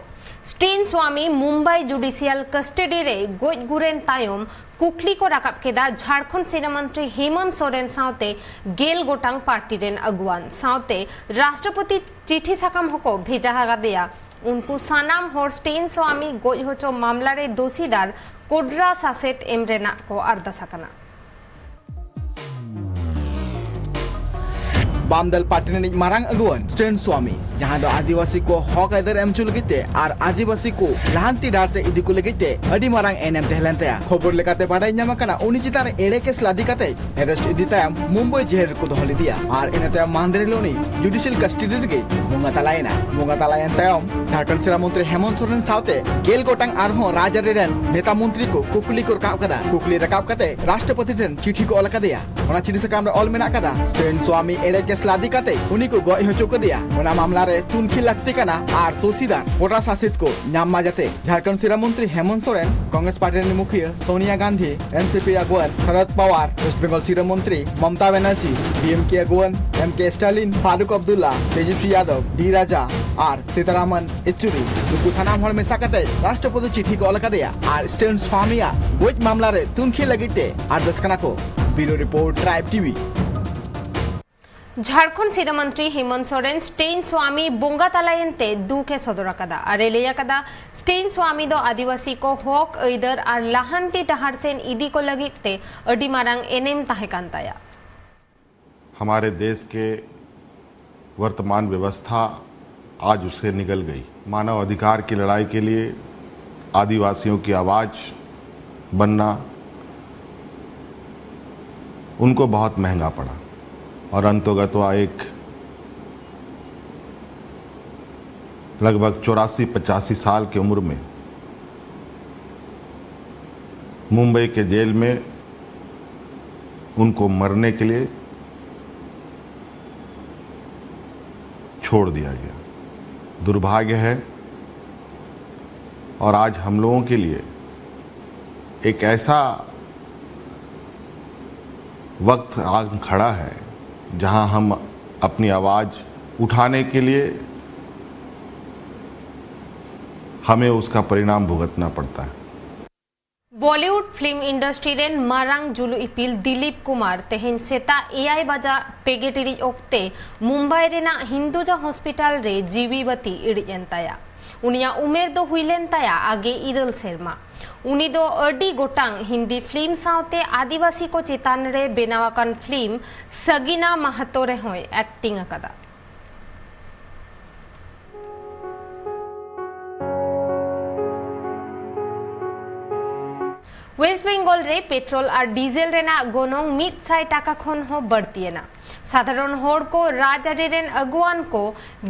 ᱥᱴᱮᱱ ᱥᱣᱟᱢᱤ ᱢᱩᱢᱵᱟᱭ ᱡᱩᱰᱤᱥᱤᱭᱟᱞ ᱠᱟᱥᱴᱚᱰᱤ ᱨᱮ ᱜᱚᱡ ᱜᱩᱨᱮᱱ ᱛᱟᱭᱚᱢ ᱠᱩᱠᱞᱤ ᱠᱚ ᱨᱟᱠᱟᱵ ᱠᱮᱫᱟ ᱡᱷᱟᱲᱠᱷᱚᱸᱰ ᱥᱤᱨᱟᱹ ᱢᱚᱱᱛᱨᱤ ᱦᱮᱢᱚᱱᱛ ᱥᱚᱨᱮᱱ ᱥᱟᱶᱛᱮ ᱜᱮᱞ ᱜᱚᱴᱟᱝ ᱯᱟᱨᱴᱤ ᱨᱮᱱ ᱟᱹᱜᱩᱣᱟᱱ ᱥᱟᱶᱛᱮ ᱨᱟᱥᱴᱨᱚᱯᱚᱛᱤ ᱪᱤᱴᱷᱤ ᱥᱟᱠᱟᱢ ᱦᱚᱸᱠᱚ ᱵᱷᱮᱡᱟ ᱟᱠᱟᱫᱮᱭᱟ᱾ ᱩᱱᱠᱩ ᱥᱟᱱᱟᱢ ᱦᱚᱲ ᱥᱴᱮᱱ ᱥᱣᱟᱢᱤ ᱜᱚᱡ ᱦᱚᱪᱚ ᱢᱟᱢᱞᱟ ᱨᱮ ᱫᱳᱥᱤᱫᱟᱨ ᱠᱚᱰᱨᱟ ᱥᱟᱥᱮᱛ ᱮᱢ ᱨᱮᱱᱟᱜ ᱠᱚ ᱟᱨᱫᱟᱥ ᱟᱠᱟᱱᱟ᱾ ᱵᱟᱢᱫᱟᱞ ᱯᱟᱨᱴᱤ ᱨᱤᱱᱤᱡ ᱢᱟᱨᱟᱝ ᱟᱹᱜᱩᱣᱟᱹᱱ ᱥᱴᱮᱱ ᱥᱣᱟᱢᱤ, ᱡᱟᱦᱟᱸ ᱫᱚ ᱟᱹᱫᱤᱵᱟᱹᱥᱤ ᱠᱚ ᱦᱚᱠ ᱟᱹᱭᱫᱟᱹᱨ ᱮᱢ ᱦᱚᱪᱚ ᱞᱟᱹᱜᱤᱫ ᱛᱮ ᱟᱨ ᱟᱹᱫᱤᱵᱟᱹᱥᱤ ᱠᱚ ᱞᱟᱦᱟᱱᱛᱤ ᱰᱟᱦᱟᱨ ᱥᱮᱫ ᱤᱫᱤ ᱠᱚ ᱞᱟᱹᱜᱤᱫ ᱛᱮ ᱟᱹᱰᱤ ᱢᱟᱨᱟᱝ ᱮᱱᱮᱢ ᱛᱟᱦᱮᱸ ᱞᱮᱱ ᱛᱟᱭᱟ᱾ ᱠᱷᱚᱵᱚᱨ ᱞᱮᱠᱟᱛᱮ ᱵᱟᱰᱟᱭ ᱧᱟᱢ ᱟᱠᱟᱱᱟ, ᱩᱱᱤ ᱪᱮᱛᱟᱱ ᱨᱮ ᱮᱲᱮ ᱠᱮᱥ ᱞᱟᱫᱮ ᱠᱟᱛᱮ ᱟᱨᱮᱥᱴ ᱤᱫᱤ ᱛᱟᱭᱚᱢ ᱢᱩᱢᱵᱟᱭ ᱡᱮᱞ ᱨᱮᱠᱚ ᱫᱚᱦᱚ ᱞᱮᱫᱮᱭᱟ ᱟᱨ ᱤᱱᱟᱹ ᱛᱟᱭᱚᱢ ᱢᱟᱦᱫᱮᱨ ᱦᱤᱞᱳᱜ ᱩᱱᱤ ᱡᱩᱰᱤᱥᱤᱭᱟᱞ ᱠᱟᱥᱴᱚᱰᱤ ᱨᱮᱜᱮ ᱵᱚᱸᱜᱟ ᱛᱟᱞᱟᱭᱮᱱᱟ᱾ ᱵᱚᱸᱜᱟ ᱛᱟᱞᱟᱭᱮᱱ ᱛᱟᱭᱚᱢ ᱡᱷᱟᱲᱠᱷᱚᱸᱰ ᱥᱤᱨᱟᱹ ᱢᱚᱱᱛᱨᱤ ᱦᱮᱢᱚᱱᱛ ᱥᱚᱨᱮᱱ ᱥᱟᱶᱛᱮ ᱜᱮᱞ ᱜᱚᱴᱟᱝ ᱟᱨᱦᱚᱸ ᱨᱟᱡᱽᱟᱹᱨᱤ ᱨᱮᱱ ᱱᱮᱛᱟ ᱢᱚᱱᱛᱨᱤ ᱠᱚ ᱠᱩᱠᱞᱤ ᱠᱚ ᱨᱟᱠᱟᱵ ᱠᱟᱫᱟ᱾ ᱠᱩᱠᱞᱤ ᱨᱟᱠᱟᱵ ᱠᱟᱛᱮ ᱨᱟᱥᱴᱨᱚᱯᱚᱛᱤ ᱴᱷᱮᱱ ᱪᱤᱴᱷᱤ ᱠᱚ ᱚᱞ ᱟᱠᱟᱫᱮᱭᱟ᱾ ᱚᱱᱟ ᱪᱤᱴᱷᱤ ᱥᱟᱠᱟᱢ ᱨᱮ ᱚᱞ ᱢᱮᱱᱟᱜ ᱠᱟᱫᱟ, ᱥᱴᱮᱱ ᱥᱣᱟᱢᱤ ᱮᱲᱮ ᱠᱮᱥ ᱞᱟᱫᱮ ᱠᱟᱛᱮ ᱩᱱᱤ ᱠᱚ ᱜᱚᱡ ᱦᱚᱪᱚ ᱠᱟᱫᱮᱭᱟ᱾ ᱚᱱᱟ ᱢᱟᱢᱞᱟ ᱨᱮ ᱛᱩᱱᱠᱷᱤ ᱞᱟᱹᱠᱛᱤ ᱠᱟᱱᱟ ᱟᱨ ᱫᱳᱥᱤᱫᱟᱨ ᱠᱚᱰᱨᱟ ᱥᱟᱥᱮᱛ ᱠᱚ ᱧᱟᱢ ᱢᱟ ᱡᱟᱛᱮ᱾ ᱡᱷᱟᱲᱠᱷᱚᱸᱰ ᱥᱤᱨᱟᱹ ᱢᱚᱱᱛᱨᱤ ᱦᱮᱢᱚᱱᱛ ᱥᱚᱨᱮᱱ, ᱠᱚᱝᱜᱨᱮᱥ ᱯᱟᱨᱴᱤ ᱨᱮᱱ ᱢᱩᱠᱷᱤᱭᱟᱹ ᱥᱳᱱᱤᱭᱟ ᱜᱟᱱᱫᱷᱤ, ᱮᱱᱥᱤᱯᱤ ᱟᱹᱜᱩᱣᱟᱹᱱ ᱥᱚᱨᱚᱫ ᱯᱟᱣᱟᱨ, ᱳᱭᱮᱥᱴ ᱵᱮᱝᱜᱚᱞ ᱥᱤᱨᱟᱹ ᱢᱚᱱᱛᱨᱤ ᱢᱚᱢᱛᱟ ᱵᱟᱱᱟᱨᱡᱤ, ᱰᱤᱮᱢᱠᱮ ᱟᱹᱜᱩᱣᱟᱹᱱ ᱮᱢᱠᱮ ᱥᱴᱟᱞᱤᱱ, ᱯᱷᱟᱨᱩᱠ ᱟᱵᱫᱩᱞᱞᱟ, ᱛᱮᱡᱚᱥᱣᱤ ᱭᱟᱫᱚᱵ, ᱰᱤ ᱨᱟᱡᱟ ᱟᱨ ᱥᱤᱛᱟᱨᱟᱢᱚᱱ ᱭᱮᱪᱩᱨᱤ, ᱱᱩᱠᱩ ᱥᱟᱱᱟᱢ ᱦᱚᱲ ᱢᱮᱥᱟ ᱠᱟᱛᱮ ᱨᱟᱥᱴᱨᱚᱯᱚᱛᱤ ᱪᱤᱴᱷᱤ ᱠᱚ ᱚᱞ ᱟᱠᱟᱫᱮᱭᱟ ᱟᱨ ᱥᱴᱮᱱ ᱥᱣᱟᱢᱤᱭᱟᱜ ᱜᱚᱡ ᱢᱟᱢᱞᱟ ᱨᱮ ᱛᱩᱱᱠᱷᱤ ᱞᱟᱹᱜᱤᱫ ᱛᱮ ᱟᱨᱫᱟᱥ ᱠᱟᱱᱟ ᱠᱚ᱾ ᱵᱤᱭᱩᱨᱳ ᱨᱤᱯᱳᱨᱴ, ᱴᱨᱟᱭᱤᱵᱽ ᱴᱤᱵᱷᱤ᱾ ᱡᱷᱟᱲᱠᱷᱚᱸᱰ ᱥᱤᱨᱟᱹ ᱢᱚᱱᱛᱨᱤ ᱦᱮᱢᱚᱱᱛ ᱥᱚᱨᱮᱱ ᱥᱴᱮᱱ ᱥᱣᱟᱢᱤ ᱵᱚᱸᱜᱟ ᱛᱟᱞᱟᱭᱮᱱ ᱛᱮ ᱫᱩᱠ ᱮ ᱥᱚᱫᱚᱨ ᱟᱠᱟᱫᱟ ᱟᱨ ᱮ ᱞᱟᱹᱭ ᱟᱠᱟᱫᱟ, ᱥᱴᱮᱱ ᱥᱣᱟᱢᱤ ᱫᱚ ᱟᱹᱫᱤᱵᱟᱹᱥᱤ ᱠᱚ ᱦᱚᱠ ᱟᱹᱭᱫᱟᱹᱨ ᱟᱨ ᱞᱟᱦᱟᱱᱛᱤ ᱰᱟᱦᱟᱨ ᱥᱮᱱ ᱤᱫᱤ ᱠᱚ ᱞᱟᱹᱜᱤᱫ ᱛᱮ ᱟᱹᱰᱤ ᱢᱟᱨᱟᱝ ᱮᱱᱮᱢ ᱛᱟᱦᱮᱸ ᱠᱟᱱ ᱛᱟᱭᱟ᱾ हमारे देश के वर्तमान व्यवस्था आज उससे निकल गई। मानव अधिकार की लड़ाई के लिए आदिवासियों की आवाज़ बनना उनको बहुत महंगा पड़ा और अंतोगत्वा एक लगभग चौरासी पचासी साल की उम्र में मुंबई के जेल में उनको मरने के लिए छोड़ दिया गया। दुर्भाग्य है। और आज हम लोगों के लिए एक ऐसा वक्त आ खड़ा है जहां हम अपनी आवाज उठाने के लिए हमें उसका परिणाम भुगतना पड़ता है। Bollywood film industry ᱨᱮᱱ ᱢᱟᱨᱟᱝ ᱡᱩᱞᱩ ᱤᱯᱤᱞ ᱫᱤᱞᱤᱯ ᱠᱩᱢᱟᱨ ᱛᱮᱦᱮᱧ ᱥᱮᱛᱟᱜ ᱮᱭᱟᱭ ᱵᱟᱡᱟᱜ ᱯᱮᱜᱮ ᱴᱤᱲᱤᱡ ᱚᱠᱛᱮ ᱢᱩᱢᱵᱟᱭ ᱨᱮᱱᱟᱜ ᱦᱤᱱᱫᱩᱡᱟ ᱦᱚᱥᱯᱤᱴᱟᱞ ᱨᱮ ᱡᱤᱣᱤ ᱵᱟᱹᱛᱤ ᱤᱲᱤᱡ ᱮᱱ ᱛᱟᱭᱟ᱾ ᱩᱱᱤᱭᱟᱜ ᱩᱢᱮᱨ ᱫᱚ ᱦᱩᱭ ᱞᱮᱱ ᱛᱟᱭᱟ ᱟᱜᱮ ᱤᱨᱟᱹᱞ ᱥᱮᱨᱢᱟ᱾ ᱩᱱᱤ ᱫᱚ ᱟᱹᱰᱤ ᱜᱚᱴᱟᱝ ᱦᱤᱱᱫᱤ film ᱥᱟᱶᱛᱮ ᱟᱹᱫᱤᱵᱟᱹᱥᱤ ᱠᱚ ᱪᱮᱛᱟᱱ ᱨᱮ ᱵᱮᱱᱟᱣ ᱟᱠᱟᱱ film ᱥᱟᱜᱤᱱᱟ ᱢᱟᱦᱟᱛᱳ ᱨᱮᱦᱚᱸᱭ acting ᱟᱠᱟᱫᱟ᱾ ᱳᱭᱮᱥᱴ ᱵᱮᱝᱜᱚᱞ ᱨᱮ ᱯᱮᱴᱨᱳᱞ ᱟᱨ ᱰᱤᱡᱮᱞ ᱨᱮᱱᱟᱜ ᱜᱚᱱᱚᱝ ᱢᱤᱫ ᱥᱟᱭ ᱴᱟᱠᱟ ᱠᱷᱚᱱ ᱦᱚᱸ ᱵᱟᱹᱲᱛᱤᱭᱮᱱᱟ᱾ ᱥᱟᱫᱷᱟᱨᱚᱱ ᱦᱚᱲ ᱠᱚ ᱨᱟᱡᱽᱟᱹᱨᱤ ᱨᱮᱱ ᱟᱹᱜᱩᱣᱟᱱ ᱠᱚ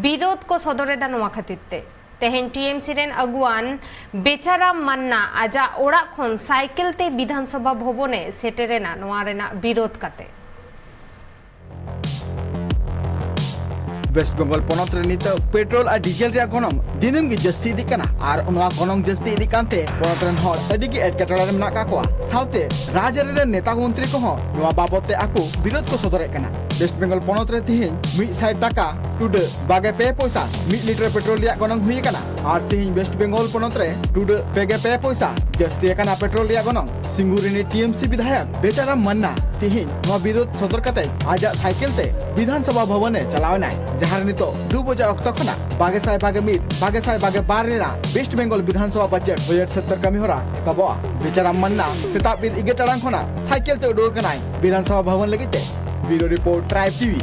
ᱵᱤᱨᱳᱫ ᱠᱚ ᱥᱚᱫᱚᱨ ᱮᱫᱟ ᱱᱚᱣᱟ ᱠᱷᱟᱹᱛᱤᱨ ᱛᱮ᱾ ᱛᱮᱦᱮᱧ ᱴᱤ ᱮᱢ ᱥᱤ ᱨᱮᱱ ᱟᱹᱜᱩᱣᱟᱱ ᱵᱮᱪᱟᱨᱟᱢ ᱢᱟᱱᱱᱟ ᱟᱡᱟᱜ ᱚᱲᱟᱜ ᱠᱷᱚᱱ ᱥᱟᱭᱠᱮᱞ ᱛᱮ ᱵᱤᱫᱷᱟᱱ ᱥᱚᱵᱷᱟ ᱵᱷᱚᱵᱚᱱ ᱮ ᱥᱮᱴᱮᱨ ᱮᱱᱟ ᱱᱚᱣᱟ ᱨᱮᱱᱟᱜ ᱵᱤᱨᱳᱫ ᱠᱟᱛᱮ᱾ ᱳᱭᱮᱥᱴ ᱵᱮᱝᱜᱚᱞ ᱯᱚᱱᱚᱛ ᱨᱮ ᱱᱤᱛᱚᱜ ᱯᱮᱴᱨᱳᱞ ᱟᱨ ᱰᱤᱡᱮᱞ ᱨᱮᱭᱟᱜ ᱜᱚᱱᱚᱝ ᱫᱤᱱᱟᱹᱢ ᱜᱮ ᱡᱟᱹᱥᱛᱤ ᱤᱫᱤᱜ ᱠᱟᱱᱟ ᱟᱨ ᱱᱚᱣᱟ ᱜᱚᱱᱚᱝ ᱡᱟᱹᱥᱛᱤ ᱤᱫᱤᱜ ᱠᱟᱱᱛᱮ ᱯᱚᱱᱚᱛ ᱨᱮᱱ ᱦᱚᱲ ᱟᱹᱰᱤ ᱜᱮ ᱮᱴᱠᱮᱴᱚᱬᱮ ᱨᱮ ᱢᱮᱱᱟᱜ ᱟᱠᱟᱫ ᱠᱚᱣᱟ᱾ ᱥᱟᱶᱛᱮ ᱨᱟᱡᱽᱟᱹᱨᱤ ᱨᱮᱱ ᱱᱮᱛᱟ ᱢᱚᱱᱛᱨᱤ ᱠᱚᱦᱚᱸ ᱱᱚᱣᱟ ᱵᱟᱵᱚᱫ ᱛᱮ ᱟᱠᱚ ᱵᱤᱨᱳᱫ ᱠᱚ ᱥᱚᱫᱚᱨᱮᱫ ᱠᱟᱱᱟ᱾ ᱳᱭᱮᱥᱴ ᱵᱮᱝᱜᱚᱞ ᱯᱚᱱᱚᱛ ᱨᱮ ᱛᱮᱦᱮᱧ ᱢᱤᱫ ᱥᱟᱭ ᱴᱟᱠᱟ ᱴᱩᱰᱟᱹᱜ ᱵᱟᱜᱮ ᱯᱮ ᱯᱚᱭᱥᱟ ᱢᱤᱫ ᱞᱤᱴᱟᱨ ᱯᱮᱴᱨᱳᱞ ᱨᱮᱭᱟᱜ ᱜᱚᱱᱚᱝ ᱦᱩᱭ ᱟᱠᱟᱱᱟ ᱟᱨ ᱛᱮᱦᱮᱧ ᱳᱭᱮᱥᱴ ᱵᱮᱝᱜᱚᱞ ᱯᱚᱱᱚᱛ ᱨᱮ ᱴᱩᱰᱟᱹᱜ ᱯᱮ ᱜᱮ ᱯᱮ ᱯᱚᱭᱥᱟ ᱡᱟᱹᱥᱛᱤ ᱟᱠᱟᱱᱟ ᱯᱮᱴᱨᱳᱞ ᱨᱮᱭᱟᱜ ᱜᱚᱱᱚᱝ᱾ ᱥᱤᱝᱜᱩᱨ ᱨᱤᱱᱤᱡ ᱴᱤ ᱮᱢ ᱥᱤ ᱵᱤᱫᱷᱟᱭᱚᱠ ᱵᱮᱪᱟᱨᱟᱢ ᱢᱟᱱᱱᱟ ᱛᱮᱦᱮᱧ ᱱᱚᱣᱟ ᱵᱤᱨᱳᱫ ᱥᱚᱫᱚᱨ ᱠᱟᱛᱮ ᱟᱡᱟᱜ ᱥᱟᱭᱠᱮᱞ ᱛᱮ ᱵᱤᱫᱷᱟᱱ ᱥᱚᱵᱷᱟ ᱵᱷᱚᱵᱚᱱ ᱮ ᱪᱟᱞᱟᱣ ᱮᱱᱟᱭ, ᱡᱟᱦᱟᱸ ᱨᱮ ᱱᱤᱛᱚᱜ ᱫᱩ ᱵᱟᱡᱟ ᱚᱠᱛᱚ ᱠᱷᱚᱱᱟᱜ ᱵᱟᱜᱮ ᱥᱟᱭ ᱵᱟᱜᱮ ᱢᱤᱫ, ᱵᱟᱜᱮ ᱥᱟᱭ ᱵᱟᱜᱮ ᱵᱟᱨ ᱨᱮᱱᱟᱜ ᱳᱭᱮᱥᱴ ᱵᱮᱝᱜᱚᱞ ᱵᱤᱫᱷᱟᱱ ᱥᱚᱵᱷᱟ ᱵᱟᱡᱮᱴ ᱦᱩᱭᱟᱹᱨ ᱥᱮᱛᱮᱨ ᱠᱟᱹᱢᱤ ᱦᱚᱨᱟ ᱮᱛᱚᱦᱚᱵᱚᱜᱼᱟ᱾ ᱵᱮᱪᱟᱨᱟᱢ ᱢᱟᱱᱱᱟ ᱥᱮᱛᱟᱜ ᱵᱮᱨ ᱮᱜᱟᱨᱚ ᱴᱟᱲᱟᱝ ᱠᱷᱚᱱᱟᱜ ᱥᱟᱭᱠᱮᱞ ᱛᱮ ᱩᱰᱩᱠ ᱟᱠᱟᱱᱟᱭ ᱵᱤᱫᱷᱟᱱ ᱥᱚᱵᱷᱟ ᱵᱷᱚᱵᱚᱱ ᱞᱟᱹᱜᱤᱫ ᱛᱮ᱾ ᱵᱤᱭᱩᱨᱳ ᱨᱤᱯᱳᱨᱴ, ᱴᱨᱟᱭᱤᱵᱽ ᱴᱤ ᱵᱷᱤ᱾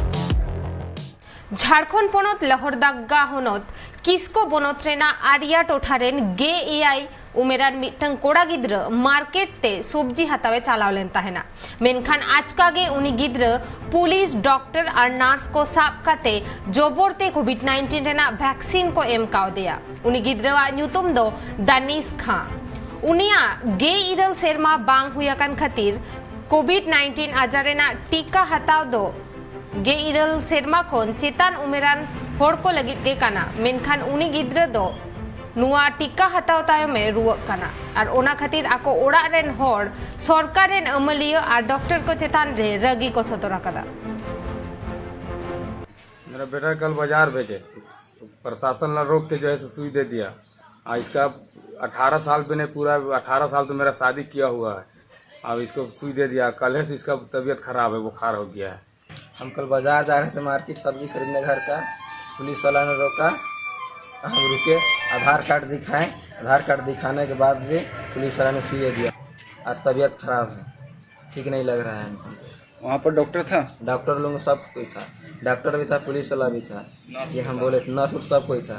ᱡᱷᱟᱲᱠᱷᱚᱸᱰ ᱯᱚᱱᱚᱛ ᱞᱚᱦᱚᱨᱫᱟᱜᱟ ᱦᱚᱱᱚᱛ ᱠᱤᱥᱠᱚ ᱵᱚᱱᱚᱛ ᱨᱮᱱᱟᱜ ᱟᱨᱤᱭᱟ ᱴᱚᱴᱷᱟ ᱨᱮᱱ ᱜᱮ ᱮᱭᱟᱭ ᱩᱢᱮᱨᱟᱱ ᱢᱤᱫᱴᱟᱝ ᱠᱚᱲᱟ ᱜᱤᱫᱽᱨᱟᱹ ᱢᱟᱨᱠᱮᱴ ᱛᱮ ᱥᱚᱵᱽᱡᱤ ᱦᱟᱛᱟᱣ ᱮ ᱪᱟᱞᱟᱣ ᱞᱮᱱ ᱛᱟᱦᱮᱱᱟ᱾ ᱢᱮᱱᱠᱷᱟᱱ ᱟᱪᱠᱟ ᱜᱮ ᱩᱱᱤ ᱜᱤᱫᱽᱨᱟᱹ ᱯᱩᱞᱤᱥ, ᱰᱚᱠᱴᱚᱨ ᱟᱨ ᱱᱟᱨᱥ ᱠᱚ ᱥᱟᱵ ᱠᱟᱛᱮ ᱡᱚᱵᱚᱨ ᱛᱮ ᱠᱳᱵᱷᱤᱰ ᱱᱟᱭᱤᱱᱴᱤᱱ ᱨᱮᱱᱟᱜ ᱵᱷᱮᱠᱥᱤᱱ ᱠᱚ ᱮᱢ ᱠᱟᱣᱫᱮᱭᱟ᱾ ᱩᱱᱤ ᱜᱤᱫᱽᱨᱟᱹᱣᱟᱜ ᱧᱩᱛᱩᱢ ᱫᱚ ᱫᱟᱱᱤᱥ ᱠᱷᱟᱸ᱾ ᱩᱱᱤᱭᱟᱜ ᱜᱮ ᱤᱨᱟᱹᱞ ᱥᱮᱨᱢᱟ ᱵᱟᱝ ᱦᱩᱭ ᱟᱠᱟᱱ ᱠᱷᱟᱹᱛᱤᱨ ᱠᱳᱵᱷᱤᱰ ᱱᱟᱭᱤᱱᱴᱤᱱ ᱟᱡᱟᱨ ᱨᱮᱱᱟᱜ ᱴᱤᱠᱟ ᱦᱟᱛᱟᱣ ᱫᱚ ᱜᱮ ᱤᱨᱟᱹᱞ ᱥᱮᱨᱢᱟ ᱠᱷᱚᱱ ᱪᱮᱛᱟᱱ ᱩᱢᱮᱨᱟᱱ ᱦᱚᱲ ᱠᱚ ᱞᱟᱹᱜᱤᱫ ᱜᱮ ᱠᱟᱱᱟ, ᱢᱮᱱᱠᱷᱟᱱ ᱩᱱᱤ ᱜᱤᱫᱽᱨᱟᱹ ᱫᱚ ᱱᱚᱣᱟ ᱴᱤᱠᱟ ᱦᱟᱛᱟᱣ ᱛᱟᱭᱚᱢ ᱮ ᱨᱩᱣᱟᱹᱜ ᱠᱟᱱᱟ ᱟᱨ ᱚᱱᱟ ᱠᱷᱟᱹᱛᱤᱨ ᱟᱠᱚ ᱚᱲᱟᱜ ᱨᱮᱱ ᱦᱚᱲ ᱥᱚᱨᱠᱟᱨ ᱨᱮᱱ ᱟᱹᱢᱟᱹᱞᱤᱭᱟᱹ ᱟᱨ ᱰᱚᱠᱴᱚᱨ ᱠᱚ ᱪᱮᱛᱟᱱ ᱨᱮ ᱨᱟᱹᱜᱤ ᱠᱚ ᱥᱚᱫᱚᱨ ᱟᱠᱟᱫᱟ᱾ मेरा बेटा कल बाजार भेजे, प्रशासन ने रोक के जो है सो सुई दे दिया। और इसका अठारह साल भी नहीं पूरा, अठारह साल तो मेरा शादी किया हुआ है। अब इसको सुई दे दिया, कल है से इसका तबीयत खराब है, बुखार हो गया है। हम कल बाजार जा रहे थे मार्केट सब्जी खरीदने घर का, पुलिस वाला ने रोका। हम रुके, आधार कार्ड दिखाएं, आधार कार्ड दिखाने के बाद भी पुलिस वाला ने सुई दे दिया और तबीयत खराब है, ठीक नहीं लग रहा है हमको। वहाँ पर डॉक्टर था? डॉक्टर लोग सब कोई था, डॉक्टर भी था, पुलिस वाला भी था। ये हम बोले नर्स उर्स सब कोई था।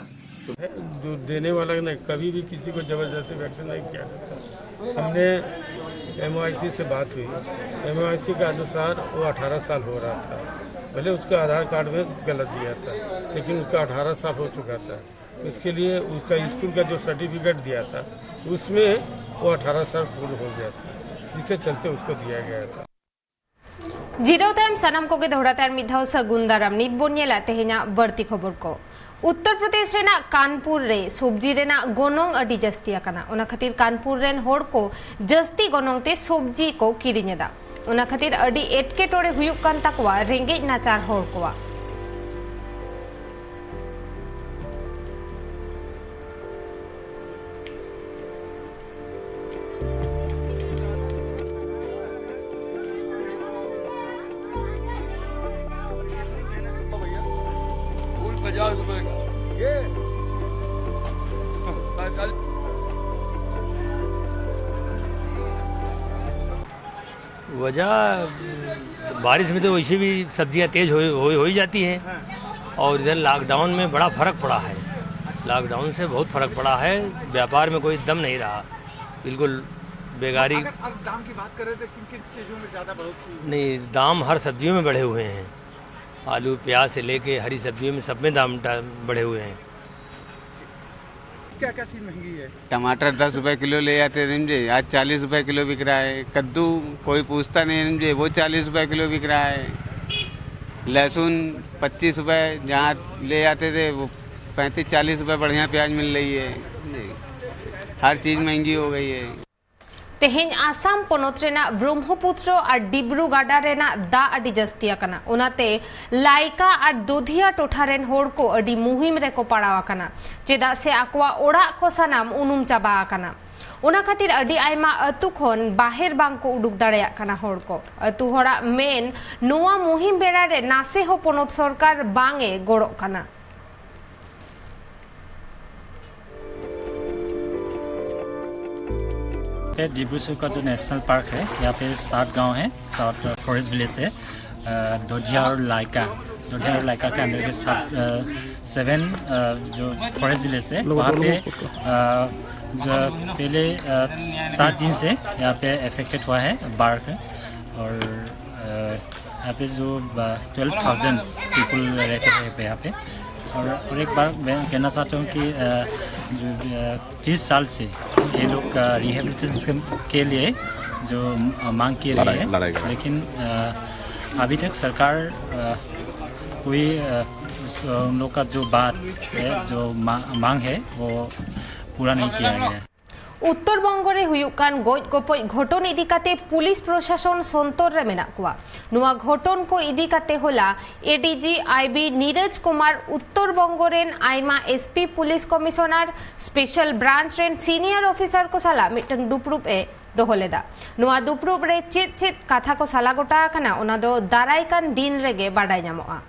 जो देने वाला ने कभी भी किसी को जबरदस्ती वैक्सीन नहीं किया जाता। हमने एमओआईसी से बात हुई, एमओआईसी के अनुसार वो अठारह साल हो रहा था। भले उसका आधार कार्ड में गलत दिया था, लेकिन उसका अठारह साल हो चुका था। इसके लिए उसका स्कूल का जो सर्टिफिकेट दिया था, उसमें वो अठारह साल पूर्ण हो गया था, जिसके चलते उसको दिया गया था। ᱡᱤᱨᱟᱹᱣ ᱛᱟᱭᱚᱢ ᱥᱟᱱᱟᱢ ᱠᱚᱜᱮ ᱫᱚᱦᱲᱟ ᱛᱮ ᱟᱨ ᱢᱤᱫ ᱫᱷᱟᱣ ᱥᱟᱹᱜᱩᱱ ᱫᱟᱨᱟᱢ᱾ ᱱᱤᱛ ᱵᱚᱱ ᱧᱮᱞᱟ ᱛᱮᱦᱮᱧᱟᱜ ᱵᱟᱹᱲᱛᱤ ᱠᱷᱚᱵᱚᱨ ᱠᱚ᱾ ᱩᱛᱛᱚᱨ ᱯᱨᱚᱫᱮᱥ ᱨᱮᱱᱟᱜ ᱠᱟᱱᱯᱩᱨ ᱨᱮ ᱥᱚᱵᱽᱡᱤ ᱨᱮᱱᱟᱜ ᱜᱚᱱᱚᱝ ᱟᱹᱰᱤ ᱡᱟᱹᱥᱛᱤ ᱟᱠᱟᱱᱟ᱾ ᱚᱱᱟ ᱠᱷᱟᱹᱛᱤᱨ ᱠᱟᱱᱯᱩᱨ ᱨᱮᱱ ᱦᱚᱲ ᱠᱚ ᱡᱟᱹᱥᱛᱤ ᱜᱚᱱᱚᱝ ᱛᱮ ᱥᱚᱵᱽᱡᱤ ᱠᱚ ᱠᱤᱨᱤᱧ ᱮᱫᱟ᱾ ᱚᱱᱟ ᱠᱷᱟᱹᱛᱤᱨ ᱟᱹᱰᱤ ᱮᱴᱠᱮᱴᱚᱬᱮ ᱦᱩᱭᱩᱜ ᱠᱟᱱ ᱛᱟᱠᱚᱣᱟ ᱨᱮᱸᱜᱮᱡ ᱱᱟᱪᱟᱨ ᱦᱚᱲ ᱠᱚᱣᱟᱜ᱾ फूल पचास रुपए का। ये? पैंतालीस। वजह, बारिश में तो वैसे भी सब्जियां तेज हो, हो, हो ही जाती हैं। हाँ। और इधर लॉकडाउन में बड़ा फ़र्क पड़ा है, लॉकडाउन से बहुत फ़र्क पड़ा है। व्यापार में कोई दम नहीं रहा, बिल्कुल बेगारी। अगर, अगर दाम की बात करें तो किन किन चीज़ों में ज़्यादा बढ़ोतरी हुई? नहीं, दाम हर सब्जियों में बढ़े हुए हैं, आलू प्याज से लेके हरी सब्जियों में, सब में दाम बढ़े हुए हैं। क्या क्या चीज़ महंगी है? टमाटर दस रुपए किलो ले जाते थे जी, आज चालीस रुपए किलो बिक रहा है। कद्दू कोई पूछता नहीं है जी, वो चालीस रुपए किलो बिक रहा है। लहसुन पच्चीस रुपए जहाँ ले जाते थे, वो पैंतीस चालीस रुपए बढ़िया प्याज मिल रही है जी। हर चीज़ महंगी हो गई है। ᱛᱮᱦᱮᱧ ᱟᱥᱟᱢ ᱯᱚᱱᱚᱛ ᱨᱮᱱᱟᱜ ᱵᱨᱚᱦᱢᱚᱯᱩᱛᱨᱚ ᱟᱨ ᱰᱤᱵᱽᱨᱩ ᱜᱟᱰᱟ ᱨᱮᱱᱟᱜ ᱫᱟᱜ ᱟᱹᱰᱤ ᱡᱟᱹᱥᱛᱤ ᱟᱠᱟᱱᱟ᱾ ᱚᱱᱟᱛᱮ ᱞᱟᱭᱠᱟ ᱟᱨ ᱫᱳᱫᱷᱤᱭᱟ ᱴᱚᱴᱷᱟ ᱨᱮᱱ ᱦᱚᱲ ᱠᱚ ᱟᱹᱰᱤ ᱢᱩᱦᱤᱢ ᱨᱮᱠᱚ ᱯᱟᱲᱟᱣ ᱟᱠᱟᱱᱟ, ᱪᱮᱫᱟᱜ ᱥᱮ ᱟᱠᱚᱣᱟᱜ ᱚᱲᱟᱜ ᱠᱚ ᱥᱟᱱᱟᱢ ᱩᱱᱩᱢ ᱪᱟᱵᱟ ᱟᱠᱟᱱᱟ᱾ ᱚᱱᱟ ᱠᱷᱟᱹᱛᱤᱨ ᱟᱹᱰᱤ ᱟᱭᱢᱟ ᱟᱹᱛᱩ ᱠᱷᱚᱱ ᱵᱟᱦᱮᱨ ᱵᱟᱝ ᱠᱚ ᱩᱰᱩᱠ ᱫᱟᱲᱮᱭᱟᱜ ᱠᱟᱱᱟ ᱦᱚᱲ ᱠᱚ᱾ ᱟᱹᱛᱩ ᱦᱚᱲᱟᱜ ᱢᱮᱱ, ᱱᱚᱣᱟ ᱢᱩᱦᱤᱢ ᱵᱮᱲᱟ ᱨᱮ ᱱᱟᱥᱮ ᱦᱚᱸ ᱯᱚᱱᱚᱛ ᱥᱚᱨᱠᱟᱨ ᱵᱟᱝ ᱮ ᱜᱚᱲᱚᱜ ᱠᱟᱱᱟ᱾ पे डिब्रू सैखोवा जो नेशनल पार्क है, यहाँ पे सात गांव है, सात फॉरेस्ट विलेज है, अ, दोधिया और लाइका, दोधिया और लाइका के अंदर के सात, अ, सेवन, अ, जो फॉरेस्ट विलेज है, वहाँ पे, अ, जो पहले, अ, सात दिन से यहाँ पे अफेक्टेड हुआ है बाढ़ का। और, अ, यहाँ पे जो ट्वेल्व थाउजेंड पीपल रहते हैं यहाँ पे। और, और एक बार मैं कहना चाहता हूँ कि, अ, जो, अ, तीस साल से ये लोग, अ, रिहेबिलिटेशन के लिए जो, अ, मांग किए रहे लड़ाई, हैं, लड़ाई कर रहे हैं। लेकिन, अ, अभी तक सरकार, अ, कोई, अ, उस, अ, उन लोग का जो बात है, जो मा-, मांग है, वो पूरा नहीं किया गया है। ᱩᱛᱛᱚᱨ ᱵᱚᱝᱜᱚ ᱨᱮ ᱦᱩᱭᱩᱜ ᱠᱟᱱ ᱜᱚᱡ ᱜᱚᱯᱚᱡ ᱜᱷᱚᱴᱚᱱ ᱤᱫᱤ ᱠᱟᱛᱮ ᱯᱩᱞᱤᱥ ᱯᱨᱚᱥᱟᱥᱚᱱ ᱥᱚᱱᱛᱚᱨ ᱨᱮ ᱢᱮᱱᱟᱜ ᱠᱚᱣᱟ᱾ ᱱᱚᱣᱟ ᱜᱷᱚᱴᱚᱱ ᱠᱚ ᱤᱫᱤ ᱠᱟᱛᱮ ᱦᱚᱞᱟ ᱮᱰᱤᱡᱤ ᱟᱭᱵᱤ ᱱᱤᱨᱚᱡᱽ ᱠᱩᱢᱟᱨ ᱩᱛᱛᱚᱨ ᱵᱚᱝᱜᱚ ᱨᱮᱱ ᱟᱭᱢᱟ SP, police commissioner, special branch ᱨᱮᱱ ᱥᱤᱱᱤᱭᱚᱨ ᱚᱯᱷᱤᱥᱟᱨ ᱠᱚ ᱥᱟᱞᱟᱜ ᱢᱤᱫᱴᱟᱝ ᱫᱩᱯᱲᱩᱵ ᱮ ᱫᱚᱦᱚ ᱞᱮᱫᱟ᱾ ᱱᱚᱣᱟ ᱫᱩᱯᱲᱩᱵ ᱨᱮ ᱪᱮᱫ ᱪᱮᱫ ᱠᱟᱛᱷᱟ ᱠᱚ ᱥᱟᱞᱟ ᱜᱚᱴᱟ ᱟᱠᱟᱱᱟ, ᱚᱱᱟ ᱫᱚ ᱫᱟᱨᱟᱭ ᱠᱟᱱ ᱫᱤᱱ ᱨᱮᱜᱮ ᱵᱟᱰᱟᱭ ᱧᱟᱢᱚᱜᱼᱟ᱾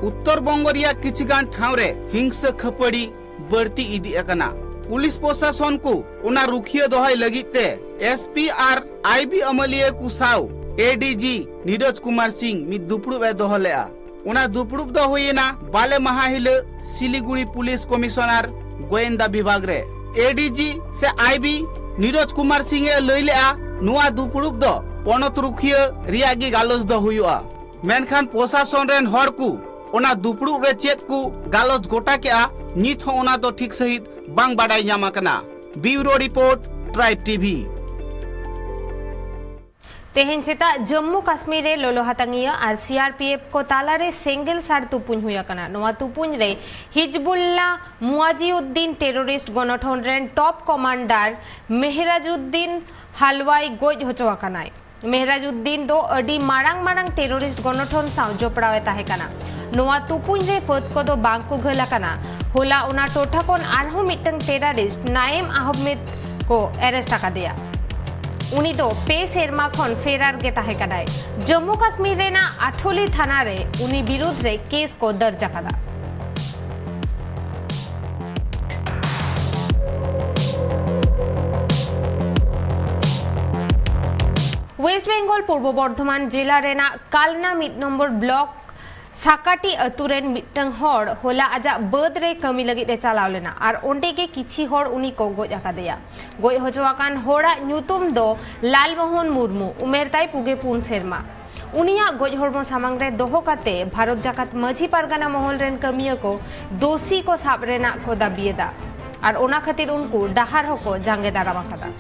ᱩᱛᱛᱚᱨ ᱵᱚᱝᱜᱚ ᱨᱮᱭᱟᱜ ᱠᱤᱪᱷᱩ ᱜᱟᱱ ᱴᱷᱟᱶ ᱨᱮ ᱦᱤᱝᱥᱟᱹ ᱠᱷᱟᱹᱯᱟᱹᱲᱤ ᱵᱟᱹᱲᱛᱤ ᱤᱫᱤᱜ ᱟᱠᱟᱱᱟ᱾ ᱯᱩᱞᱤᱥ ᱯᱨᱚᱥᱟᱥᱚᱱ ᱠᱚ ᱚᱱᱟ ᱨᱩᱠᱷᱤᱭᱟᱹ ᱫᱚᱦᱚᱭ ᱞᱟᱹᱜᱤᱫ ᱛᱮ ᱮᱥᱯᱤ ᱟᱨ ᱟᱭᱵᱤ ᱟᱹᱢᱟᱹᱞᱤᱭᱟᱹ ᱠᱚ ᱥᱟᱶ ᱮᱰᱤᱡᱤ ᱱᱤᱨᱚᱡᱽ ᱠᱩᱢᱟᱨ ᱥᱤᱝ ᱢᱤᱫ ᱫᱩᱯᱲᱩᱵ ᱮ ᱫᱚᱦᱚ ᱞᱮᱫᱼᱟ᱾ ᱚᱱᱟ ᱫᱩᱯᱲᱩᱵ ᱫᱚ ᱦᱩᱭᱮᱱᱟ ᱵᱟᱞᱮ ᱢᱟᱦᱟ ᱦᱤᱞᱚᱜ ᱥᱤᱞᱤᱜᱩᱲᱤ ᱯᱩᱞᱤᱥ ᱠᱚᱢᱤᱥᱚᱱᱟᱨ ᱜᱳᱭᱮᱱᱫᱟ ᱵᱤᱵᱷᱟᱜᱽ ᱨᱮ᱾ ᱮᱰᱤᱡᱤ ᱥᱮ ᱟᱭᱵᱤ ᱱᱤᱨᱚᱡᱽ ᱠᱩᱢᱟᱨ ᱥᱤᱝ ᱮ ᱞᱟᱹᱭ ᱞᱮᱫᱼᱟ, ᱱᱚᱣᱟ ᱫᱩᱯᱲᱩᱵ ᱫᱚ ᱯᱚᱱᱚᱛ ᱨᱩᱠᱷᱤᱭᱟᱹ ᱨᱮᱭᱟᱜ ᱜᱮ ᱜᱟᱞᱚᱪ ᱫᱚ ᱦᱩᱭᱩᱜᱼᱟ᱾ ᱢᱮᱱᱠᱷᱟᱱ ᱯᱨᱚᱥᱟᱥᱚᱱ ᱨᱮᱱ ᱦᱚᱲ ᱠᱚ ᱚᱱᱟ ᱫᱩᱯᱲᱩᱵ ᱨᱮ ᱪᱮᱫ ᱠᱚ ᱜᱟᱞᱚᱪ ᱜᱚᱴᱟ ᱠᱮᱫᱼᱟ, ᱱᱤᱛ ᱦᱚᱸ ᱚᱱᱟ ᱫᱚ ᱴᱷᱤᱠ ᱥᱟᱺᱦᱤᱡ ᱵᱟᱝ ᱵᱟᱰᱟᱭ ᱧᱟᱢ ᱟᱠᱟᱱᱟ᱾ ᱵᱤᱣᱨᱳ ᱨᱤᱯᱳᱨᱴ, ᱴᱨᱟᱭᱤᱵᱽ ᱴᱤᱵᱷᱤ᱾ ᱛᱮᱦᱮᱧ ᱥᱮᱛᱟᱜ ᱡᱚᱢᱢᱩ ᱠᱟᱥᱢᱤᱨ ᱨᱮ ᱞᱚᱞᱚ ᱦᱟᱛᱟᱝᱤᱭᱟᱹ ᱟᱨ ᱥᱤ ᱟᱨ ᱯᱤ ᱮᱯᱷ ᱠᱚ ᱛᱟᱞᱟᱨᱮ ᱥᱮᱸᱜᱮᱞ ᱥᱟᱨ ᱛᱩᱯᱩᱧ ᱦᱩᱭ ᱟᱠᱟᱱᱟ᱾ ᱱᱚᱣᱟ ᱛᱩᱯᱩᱧ ᱨᱮ ᱦᱤᱡᱵᱩᱞᱞᱟ ᱢᱩᱣᱟᱡᱤᱩᱫᱫᱤᱱ ᱴᱮᱨᱚᱨᱤᱥᱴ ᱜᱚᱱᱚᱴᱷᱚᱱ ᱨᱮᱱ ᱴᱚᱯ ᱠᱚᱢᱟᱱᱰᱟᱨ ᱢᱮᱦᱨᱟᱡᱩᱫᱫᱤᱱ ᱦᱟᱞᱣᱟᱭ ᱜᱚᱡ ᱦᱚᱪᱚ ᱟᱠᱟᱱᱟᱭ᱾ ᱢᱮᱦᱨᱟᱡᱩᱫᱫᱤᱱ ᱫᱚ ᱟᱹᱰᱤ ᱢᱟᱨᱟᱝ ᱢᱟᱨᱟᱝ ᱴᱮᱨᱚᱨᱤᱥᱴ ᱜᱚᱱᱚᱴᱷᱚᱱ ᱥᱟᱶ ᱡᱚᱯᱲᱟᱣ ᱮ ᱛᱟᱦᱮᱸ ᱠᱟᱱᱟ᱾ ᱱᱚᱣᱟ ᱛᱩᱯᱩᱧ ᱨᱮ ᱯᱷᱟᱹᱫ ᱠᱚᱫᱚ ᱵᱟᱝ ᱠᱚ ᱜᱷᱟᱹᱞ ᱟᱠᱟᱱᱟ᱾ ᱦᱚᱞᱟ ᱚᱱᱟ ᱴᱚᱴᱷᱟ ᱠᱷᱚᱱ ᱟᱨᱦᱚᱸ ᱢᱤᱫᱴᱟᱝ ᱴᱮᱨᱚᱨᱤᱥᱴ ᱱᱟᱭᱮᱢ ᱟᱦᱚᱢᱮᱫ ᱠᱚ ᱮᱨᱮᱥᱴ ᱟᱠᱟᱫᱮᱭᱟ᱾ ᱩᱱᱤ ᱫᱚ ᱯᱮ ᱥᱮᱨᱢᱟ ᱠᱷᱚᱱ ᱯᱷᱮᱨᱟᱨ ᱜᱮ ᱛᱟᱦᱮᱸ ᱠᱟᱱᱟᱭ᱾ ᱡᱚᱢᱢᱩ ᱠᱟᱥᱢᱤᱨ ᱨᱮᱱᱟᱜ ᱟᱴᱷᱳᱞᱤ ᱛᱷᱟᱱᱟ ᱨᱮ ᱩᱱᱤ ᱵᱤᱨᱩᱫᱷ ᱨᱮ ᱠᱮᱥ ᱠᱚ ᱫᱟᱨᱡ ᱟᱠᱟᱫᱟ᱾ ᱳᱭᱮᱥᱴ ᱵᱮᱝᱜᱚᱞ ᱯᱩᱨᱵᱚ ᱵᱚᱨᱫᱷᱚᱢᱟᱱ ᱡᱮᱞᱟ ᱨᱮᱱᱟᱜ ᱠᱟᱞᱱᱟ ᱢᱤᱫ ᱱᱚᱢᱵᱚᱨ ᱵᱞᱚᱠ ᱥᱟᱠᱟᱴᱤ ᱟᱹᱛᱩ ᱨᱮᱱ ᱢᱤᱫᱴᱟᱝ ᱦᱚᱲ ᱦᱚᱞᱟ ᱟᱡᱟᱜ ᱵᱟᱹᱫᱽ ᱨᱮ ᱠᱟᱹᱢᱤ ᱞᱟᱹᱜᱤᱫ ᱮ ᱪᱟᱞᱟᱣ ᱞᱮᱱᱟ ᱟᱨ ᱚᱸᱰᱮ ᱜᱮ ᱠᱤᱪᱷᱤ ᱦᱚᱲ ᱩᱱᱤ ᱠᱚ ᱜᱚᱡ ᱟᱠᱟᱫᱮᱭᱟ᱾ ᱜᱚᱡ ᱦᱚᱪᱚ ᱟᱠᱟᱱ ᱦᱚᱲᱟᱜ ᱧᱩᱛᱩᱢ ᱫᱚ ᱞᱟᱞᱢᱳᱦᱚᱱ ᱢᱩᱨᱢᱩ, ᱩᱢᱮᱨ ᱛᱟᱭ ᱯᱩᱜᱮ ᱯᱩᱱ ᱥᱮᱨᱢᱟ᱾ ᱩᱱᱤᱭᱟᱜ ᱜᱚᱡ ᱦᱚᱲᱢᱚ ᱥᱟᱢᱟᱝ ᱨᱮ ᱫᱚᱦᱚ ᱠᱟᱛᱮ ᱵᱷᱟᱨᱚᱛ ᱡᱟᱠᱟᱛ ᱢᱟᱹᱡᱷᱤ ᱯᱟᱨᱜᱟᱱᱟ ᱢᱚᱦᱚᱞ ᱨᱮᱱ ᱠᱟᱹᱢᱤᱭᱟᱹ ᱠᱚ ᱫᱳᱥᱤ ᱠᱚ ᱥᱟᱵ ᱨᱮᱱᱟᱜ ᱠᱚ ᱫᱟᱹᱵᱤᱭᱮᱫᱟ ᱟᱨ ᱚᱱᱟ ᱠᱷᱟᱹᱛᱤᱨ ᱩᱱᱠᱩ ᱰᱟᱦᱟᱨ ᱦᱚᱸᱠᱚ ᱡᱟᱸᱜᱮ ᱫᱟᱨᱟᱢ ᱟᱠᱟᱫᱟ᱾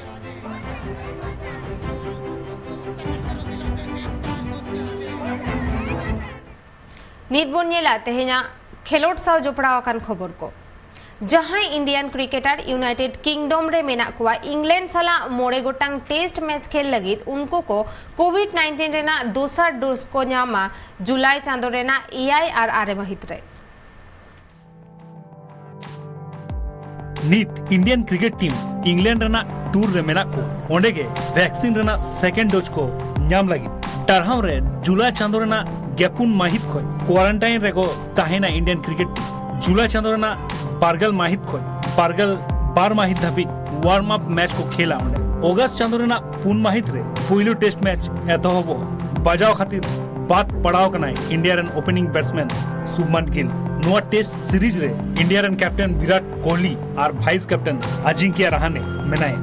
ᱱᱤᱛ ᱵᱚᱱ ᱧᱮᱞᱟ ᱛᱮᱦᱮᱧᱟᱜ ᱠᱷᱮᱞᱳᱰ ᱥᱟᱶ ᱡᱚᱯᱲᱟᱣ ᱟᱠᱟᱱ ᱠᱷᱚᱵᱚᱨ ᱠᱚ᱾ ᱡᱟᱦᱟᱸᱭ ᱤᱱᱰᱤᱭᱟᱱ ᱠᱨᱤᱠᱮᱴᱟᱨ ᱤᱭᱩᱱᱟᱭᱴᱮᱰ ᱠᱤᱝᱰᱚᱢ ᱨᱮ ᱢᱮᱱᱟᱜ ᱠᱚᱣᱟ, ᱤᱝᱞᱮᱱᱰ ᱥᱟᱞᱟᱜ ᱢᱚᱬᱮ ᱜᱚᱴᱟᱝ ᱴᱮᱥᱴ ᱢᱮᱪ ᱠᱷᱮᱞ ᱞᱟᱹᱜᱤᱫ ᱩᱱᱠᱩ ᱠᱚ ᱠᱳᱵᱷᱤᱰ ᱱᱟᱭᱤᱱᱴᱤᱱ ᱨᱮᱱᱟᱜ ᱫᱚᱥᱟᱨ ᱰᱳᱡᱽ ᱠᱚ ᱧᱟᱢᱟ ᱡᱩᱞᱟᱭ ᱪᱟᱸᱫᱚ ᱨᱮᱱᱟᱜ ᱮᱭᱟᱭ ᱟᱨ ᱟᱨᱮ ᱢᱟᱹᱦᱤᱛ ᱨᱮ᱾ ᱱᱤᱛ ᱤᱱᱰᱤᱭᱟᱱ ᱠᱨᱤᱠᱮᱴ ᱴᱤᱢ ᱤᱝᱞᱮᱱᱰ ᱨᱮᱱᱟᱜ ᱴᱩᱨ ᱨᱮ ᱢᱮᱱᱟᱜ ᱠᱚ, ᱚᱸᱰᱮ ᱜᱮ ᱵᱷᱮᱠᱥᱤᱱ ᱨᱮᱱᱟᱜ ᱥᱮᱠᱮᱱᱰ ᱰᱳᱡᱽ ᱠᱚ ᱧᱟᱢ ᱞᱟᱹᱜᱤᱫ᱾ ᱰᱟᱨᱦᱟᱢ ᱨᱮ ᱡᱩᱞᱟᱭ ᱪᱟᱸᱫᱚ ᱨᱮᱱᱟᱜ ᱜᱮᱯᱩᱱ ᱢᱟᱹᱦᱤᱛ ᱠᱷᱚᱱ ᱠᱣᱟᱨᱟᱱᱴᱟᱭᱤᱱ ᱨᱮᱠᱚ ᱛᱟᱦᱮᱱᱟ ᱤᱱᱰᱤᱭᱟᱱ ᱠᱨᱤᱠᱮᱴ ᱴᱤᱢ᱾ ᱡᱩᱞᱟᱭ ᱪᱟᱸᱫᱚ ᱨᱮᱱᱟᱜ ᱵᱟᱨᱜᱮᱞ ᱢᱟᱹᱦᱤᱛ ᱠᱷᱚᱱ ᱵᱟᱨᱜᱮᱞ ᱵᱟᱨ ᱢᱟᱹᱦᱤᱛ ᱫᱷᱟᱹᱵᱤᱡ ᱣᱟᱨᱢ ᱟᱯ ᱢᱮᱪ ᱠᱚ ᱠᱷᱮᱞᱟ ᱚᱸᱰᱮ᱾ ᱚᱜᱟᱥᱴ ᱪᱟᱸᱫᱚ ᱨᱮᱱᱟᱜ ᱯᱩᱱ ᱢᱟᱹᱦᱤᱛ ᱨᱮ ᱯᱩᱭᱞᱩ ᱴᱮᱥᱴ ᱢᱮᱪ ᱮᱛᱚᱦᱚᱵᱚᱜᱼᱟ᱾ ᱵᱟᱡᱟᱣ ᱠᱷᱟᱹᱛᱤᱨ ᱵᱟᱫ ᱯᱟᱲᱟᱣ ᱠᱟᱱᱟᱭ ᱤᱱᱰᱤᱭᱟ ᱨᱮᱱ ᱳᱯᱮᱱᱤᱝ ᱵᱮᱴᱥᱢᱮᱱ ᱥᱩᱵᱢᱟᱱ ᱜᱤᱞ᱾ ᱱᱚᱣᱟ ᱴᱮᱥᱴ ᱥᱤᱨᱤᱡ ᱨᱮ ᱤᱱᱰᱤᱭᱟ ᱨᱮᱱ ᱠᱮᱯᱴᱮᱱ ᱵᱤᱨᱟᱴ ᱠᱳᱦᱞᱤ ᱟᱨ ᱵᱷᱟᱭᱤᱥ ᱠᱮᱯᱴᱮᱱ ᱟᱡᱤᱝᱠᱭᱟ ᱨᱟᱦᱟᱱᱮ ᱢᱮᱱᱟᱭᱟ᱾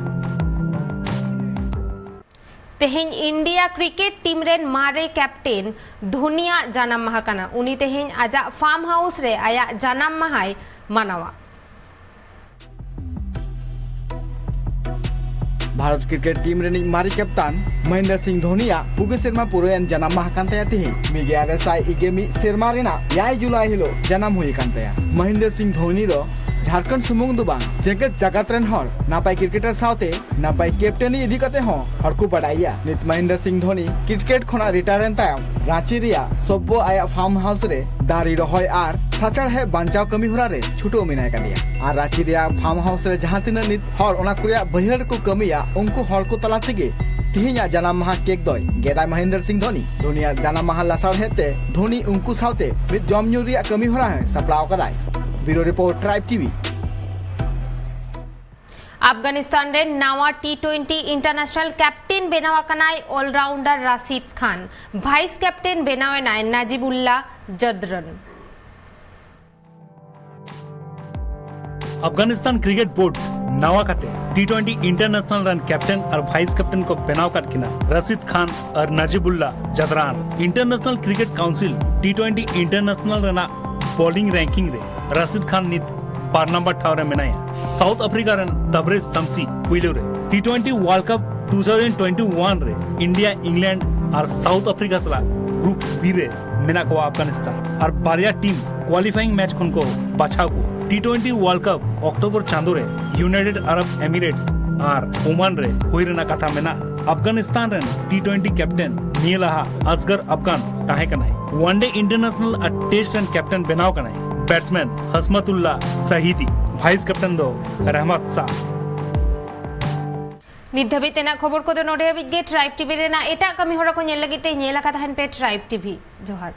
ᱛᱮᱦᱮᱧ ᱤᱱᱰᱤᱭᱟ ᱠᱨᱤᱠᱮᱴ ᱴᱤᱢ ᱨᱮᱱ ᱢᱟᱨᱮ ᱠᱮᱯᱴᱮᱱ ᱫᱷᱳᱱᱤᱭᱟᱜ ᱡᱟᱱᱟᱢ ᱢᱟᱦᱟ ᱠᱟᱱᱟ᱾ ᱩᱱᱤ ᱛᱮᱦᱮᱧ ᱟᱡᱟᱜ ᱯᱷᱟᱨᱢ ᱦᱟᱣᱩᱥ ᱨᱮ ᱟᱭᱟᱜ ᱡᱟᱱᱟᱢ ᱢᱟᱦᱟᱭ ᱢᱟᱱᱟᱣᱟ᱾ ᱵᱷᱟᱨᱚᱛ ᱠᱨᱤᱠᱮᱴ ᱴᱤᱢ ᱨᱤᱱᱤᱡ ᱢᱟᱨᱮ ᱠᱮᱯᱴᱟᱱ ᱢᱚᱦᱮᱱᱫᱨᱚ ᱥᱤᱝ ᱫᱷᱳᱱᱤᱭᱟᱜ ᱯᱩᱜᱮ ᱥᱮᱨᱢᱟ ᱯᱩᱨᱟᱹᱣᱮᱱ ᱡᱟᱱᱟᱢ ᱢᱟᱦᱟ ᱠᱟᱱ ᱛᱟᱭᱟ ᱛᱮᱦᱮᱧ᱾ ᱢᱤᱫ ᱜᱮᱞ ᱟᱨᱮ ᱥᱟᱭ ᱤᱨᱟᱹᱞ ᱜᱮᱞ ᱢᱤᱫ ᱥᱮᱨᱢᱟ ᱨᱮᱱᱟᱜ ᱮᱭᱟᱭ ᱡᱩᱞᱟᱭ ᱦᱤᱞᱳᱜ ᱡᱟᱱᱟᱢ ᱦᱩᱭ ᱟᱠᱟᱱ ᱛᱟᱭᱟ᱾ ᱢᱚᱦᱮᱱᱫᱨᱚ ᱥᱤᱝ ᱫᱷᱳᱱᱤ ᱫᱚ ᱡᱷᱟᱲᱠᱷᱚᱸᱰ ᱥᱩᱢᱩᱝ ᱫᱚ ᱵᱟᱝ, ᱡᱮᱜᱮᱛ ᱡᱟᱠᱟᱛ ᱨᱮᱱ ᱦᱚᱲ ᱱᱟᱯᱟᱭ ᱠᱨᱤᱠᱮᱴᱟᱨ ᱥᱟᱶᱛᱮ ᱱᱟᱯᱟᱭ ᱠᱮᱯᱴᱮᱱᱤ ᱤᱫᱤ ᱠᱟᱛᱮ ᱦᱚᱸ ᱦᱚᱲ ᱠᱚ ᱵᱟᱰᱟᱭᱮᱭᱟ᱾ ᱱᱤᱛ ᱢᱚᱦᱮᱱᱫᱨᱚ ᱥᱤᱝ ᱫᱷᱳᱱᱤ ᱠᱨᱤᱠᱮᱴ ᱠᱷᱚᱱᱟᱜ ᱨᱤᱴᱟᱭᱟᱨ ᱮᱱ ᱛᱟᱭᱚᱢ ᱨᱟᱸᱪᱤ ᱨᱮᱭᱟᱜ ᱥᱚᱵᱵᱚ ᱟᱭᱟᱜ ᱯᱷᱟᱨᱢ ᱦᱟᱣᱩᱥ ᱨᱮ ᱫᱟᱨᱮ ᱨᱚᱦᱚᱭ ᱟᱨ ᱥᱟᱪᱟᱨᱦᱮᱫ ᱵᱟᱧᱪᱟᱣ ᱠᱟᱹᱢᱤ ᱦᱚᱨᱟ ᱨᱮ ᱪᱷᱩᱴᱟᱹᱣ ᱢᱮᱱᱟᱭ ᱠᱟᱫᱮᱭᱟ᱾ ᱟᱨ ᱨᱟᱸᱪᱤ ᱨᱮᱭᱟᱜ ᱯᱷᱟᱨᱢ ᱦᱟᱣᱩᱥ ᱨᱮ ᱡᱟᱦᱟᱸ ᱛᱤᱱᱟᱹᱜ ᱱᱤᱛ ᱦᱚᱲ ᱚᱱᱟ ᱠᱚ ᱨᱮᱭᱟᱜ ᱵᱟᱹᱭᱦᱟᱹᱲ ᱨᱮᱠᱚ ᱠᱟᱹᱢᱤᱭᱟ, ᱩᱱᱠᱩ ᱦᱚᱲ ᱠᱚ ᱛᱟᱞᱟ ᱛᱮᱜᱮ ᱛᱮᱦᱮᱧᱟᱜ ᱡᱟᱱᱟᱢ ᱢᱟᱦᱟ ᱠᱮᱠ ᱫᱚᱭ ᱜᱮᱫᱟᱭ ᱢᱚᱦᱮᱱᱫᱨᱚ ᱥᱤᱝ ᱫᱷᱳᱱᱤ᱾ ᱫᱷᱳᱱᱤᱭᱟᱜ ᱡᱟᱱᱟᱢ ᱢᱟᱦᱟ ᱞᱟᱥᱟᱲᱦᱮᱫ ᱛᱮ ᱫᱷᱳᱱᱤ ᱩᱱᱠᱩ ᱥᱟᱶᱛᱮ ᱢᱤᱫ ᱡᱚᱢ ᱧᱩ ᱨᱮᱭᱟᱜ ᱠᱟᱹᱢᱤ ᱦᱚᱨᱟ ᱦᱚᱸᱭ ᱥᱟᱯᱲᱟᱣ ᱠᱟᱫᱟᱭ᱾ ᱵᱤᱭᱩᱨᱳ ᱨᱤᱯᱳᱨᱴ, ᱴᱨᱟᱭᱤᱵᱽ ᱴᱤᱵᱷᱤ᱾ ᱟᱯᱷᱜᱟᱱᱤᱥᱛᱟᱱ ᱨᱮᱱ ᱱᱟᱣᱟ ᱴᱤ ᱴᱩᱭᱮᱱᱴᱤ ᱤᱱᱴᱟᱨᱱᱮᱥᱱᱟᱞ ᱠᱮᱯᱴᱮᱱ ᱵᱮᱱᱟᱣ ᱟᱠᱟᱱᱟᱭ ᱚᱞᱨᱟᱣᱩᱱᱰᱟᱨ ᱨᱟᱥᱤᱫ ᱠᱷᱟᱱ᱾ ᱵᱷᱟᱭᱤᱥ ᱠᱮᱯᱴᱮᱱ ᱵᱮᱱᱟᱣ ᱮᱱᱟᱭ ᱱᱟᱡᱤᱵᱩᱞᱞᱟ ᱡᱟᱫᱨᱟᱱ᱾ ᱟᱯᱷᱜᱟᱱᱤᱥᱛᱟᱱ ᱠᱨᱤᱠᱮᱴ ᱵᱳᱨᱰ ᱱᱟᱣᱟ ᱠᱟᱛᱮ ᱴᱤ ᱴᱩᱭᱮᱱᱴᱤ ᱤᱱᱴᱟᱨᱱᱮᱥᱱᱟᱞ ᱨᱮᱱ ᱠᱮᱯᱴᱮᱱ ᱟᱨ ᱵᱷᱟᱭᱤᱥ ᱠᱮᱯᱴᱮᱱ ᱠᱚ ᱵᱮᱱᱟᱣ ᱠᱟᱫ ᱠᱤᱱᱟ ᱨᱟᱥᱤᱫ ᱠᱷᱟᱱ ᱟᱨ Najibullah Zadran. International cricket council T twenty international ᱨᱮᱱᱟᱜ ᱵᱚᱞᱤᱝ ᱨᱮᱝᱠᱤᱝ ᱨᱮ ᱨᱟᱥᱤᱫ ᱠᱷᱟᱱ ᱱᱤᱛ ᱵᱟᱨ ᱱᱟᱢᱵᱟᱨ ᱴᱷᱟᱶ ᱨᱮ ᱢᱮᱱᱟᱭᱟ᱾ ᱥᱟᱣᱩᱛᱷ ᱟᱯᱷᱨᱤᱠᱟ ᱨᱮᱱ ᱛᱟᱵᱨᱮᱡᱽ ᱥᱟᱢᱥᱤ ᱯᱩᱭᱞᱩ ᱨᱮ᱾ ᱴᱤ ᱴᱩᱭᱮᱱᱴᱤ ᱣᱟᱨᱞᱰ ᱠᱟᱯ ᱴᱩ ᱛᱷᱟᱣᱡᱮᱱᱰ ᱴᱩᱭᱮᱱᱴᱤ ᱣᱟᱱ ᱨᱮ ᱤᱱᱰᱤᱭᱟ, ᱤᱝᱞᱮᱱᱰ ᱟᱨ ᱥᱟᱣᱩᱛᱷ ᱟᱯᱷᱨᱤᱠᱟ ᱥᱟᱞᱟᱜ ᱜᱨᱩᱯ ᱵᱤ ᱨᱮ ᱢᱮᱱᱟᱜ ᱠᱚᱣᱟ ᱟᱯᱷᱜᱟᱱᱤᱥᱛᱟᱱ᱾ ᱟᱨ ᱵᱟᱨᱭᱟ ᱴᱤᱢ ᱠᱣᱟᱞᱤᱯᱷᱟᱭᱤᱝ ᱢᱮᱪ ᱠᱷᱚᱱ ᱠᱚ ᱵᱟᱪᱷᱟᱣ ᱠᱚᱣᱟ᱾ ᱴᱤ ᱴᱩᱭᱮᱱᱴᱤ ᱣᱟᱨᱞᱰ ᱠᱟᱯ ᱚᱠᱴᱳᱵᱚᱨ ᱪᱟᱸᱫᱳ ᱨᱮ ᱤᱭᱩᱱᱟᱭᱴᱮᱰ ᱟᱨᱚᱵ ᱮᱢᱤᱨᱮᱴᱥ ᱟᱨ ᱳᱢᱟᱱ ᱨᱮ ᱦᱩᱭ ᱨᱮᱱᱟᱜ ᱠᱟᱛᱷᱟ ᱢᱮᱱᱟᱜᱼᱟ᱾ ᱟᱯᱷᱜᱟᱱᱤᱥᱛᱟᱱ ᱨᱮᱱ ᱴᱤ ᱴᱩᱭᱮᱱᱴᱤ ᱠᱮᱯᱴᱮᱱ ᱱᱤᱭᱟᱹ ᱞᱟᱦᱟ ᱟᱥᱜᱟᱨ ᱟᱯᱷᱜᱟᱱ ᱛᱟᱦᱮᱸ ᱠᱟᱱᱟᱭ᱾ ᱚᱣᱟᱱ ᱰᱮ ᱤᱱᱴᱟᱨᱱᱮᱥᱱᱟᱞ ᱟᱨ ᱴᱮᱥᱴ ᱨᱮᱱ ᱠᱮᱯᱴᱮᱱ ᱵᱮᱱᱟᱣ ᱠᱟᱱᱟᱭ ᱵᱮᱴᱥᱢᱮᱱ ᱦᱟᱥᱢᱟᱛᱩᱞᱞᱟ ᱥᱟᱦᱤᱫᱤ, ᱵᱷᱟᱭᱤᱥ ᱠᱮᱯᱴᱮᱱ ᱫᱚ ᱨᱟᱦᱢᱟᱛ ᱥᱟᱦ᱾ ᱱᱤᱛ ᱫᱷᱟᱹᱵᱤᱡ ᱛᱮᱱᱟᱜ ᱠᱷᱚᱵᱚᱨ ᱠᱚᱫᱚ ᱱᱚᱰᱮ ᱦᱟᱹᱵᱤᱡ ᱜᱮ᱾ ᱴᱨᱟᱭᱤᱵᱽ ᱴᱤᱵᱷᱤ ᱨᱮᱱᱟᱜ ᱮᱴᱟᱜ ᱠᱟᱹᱢᱤ ᱦᱚᱨᱟ ᱠᱚ ᱧᱮᱞ ᱞᱟᱹᱜᱤᱫ ᱛᱮ ᱧᱮᱞ ᱟᱠᱟ ᱛᱟᱦᱮᱱ ᱯᱮ ᱴᱨᱟᱭᱤᱵᱽ ᱴᱤᱵᱷᱤ᱾ ᱡᱚᱦᱟᱨ᱾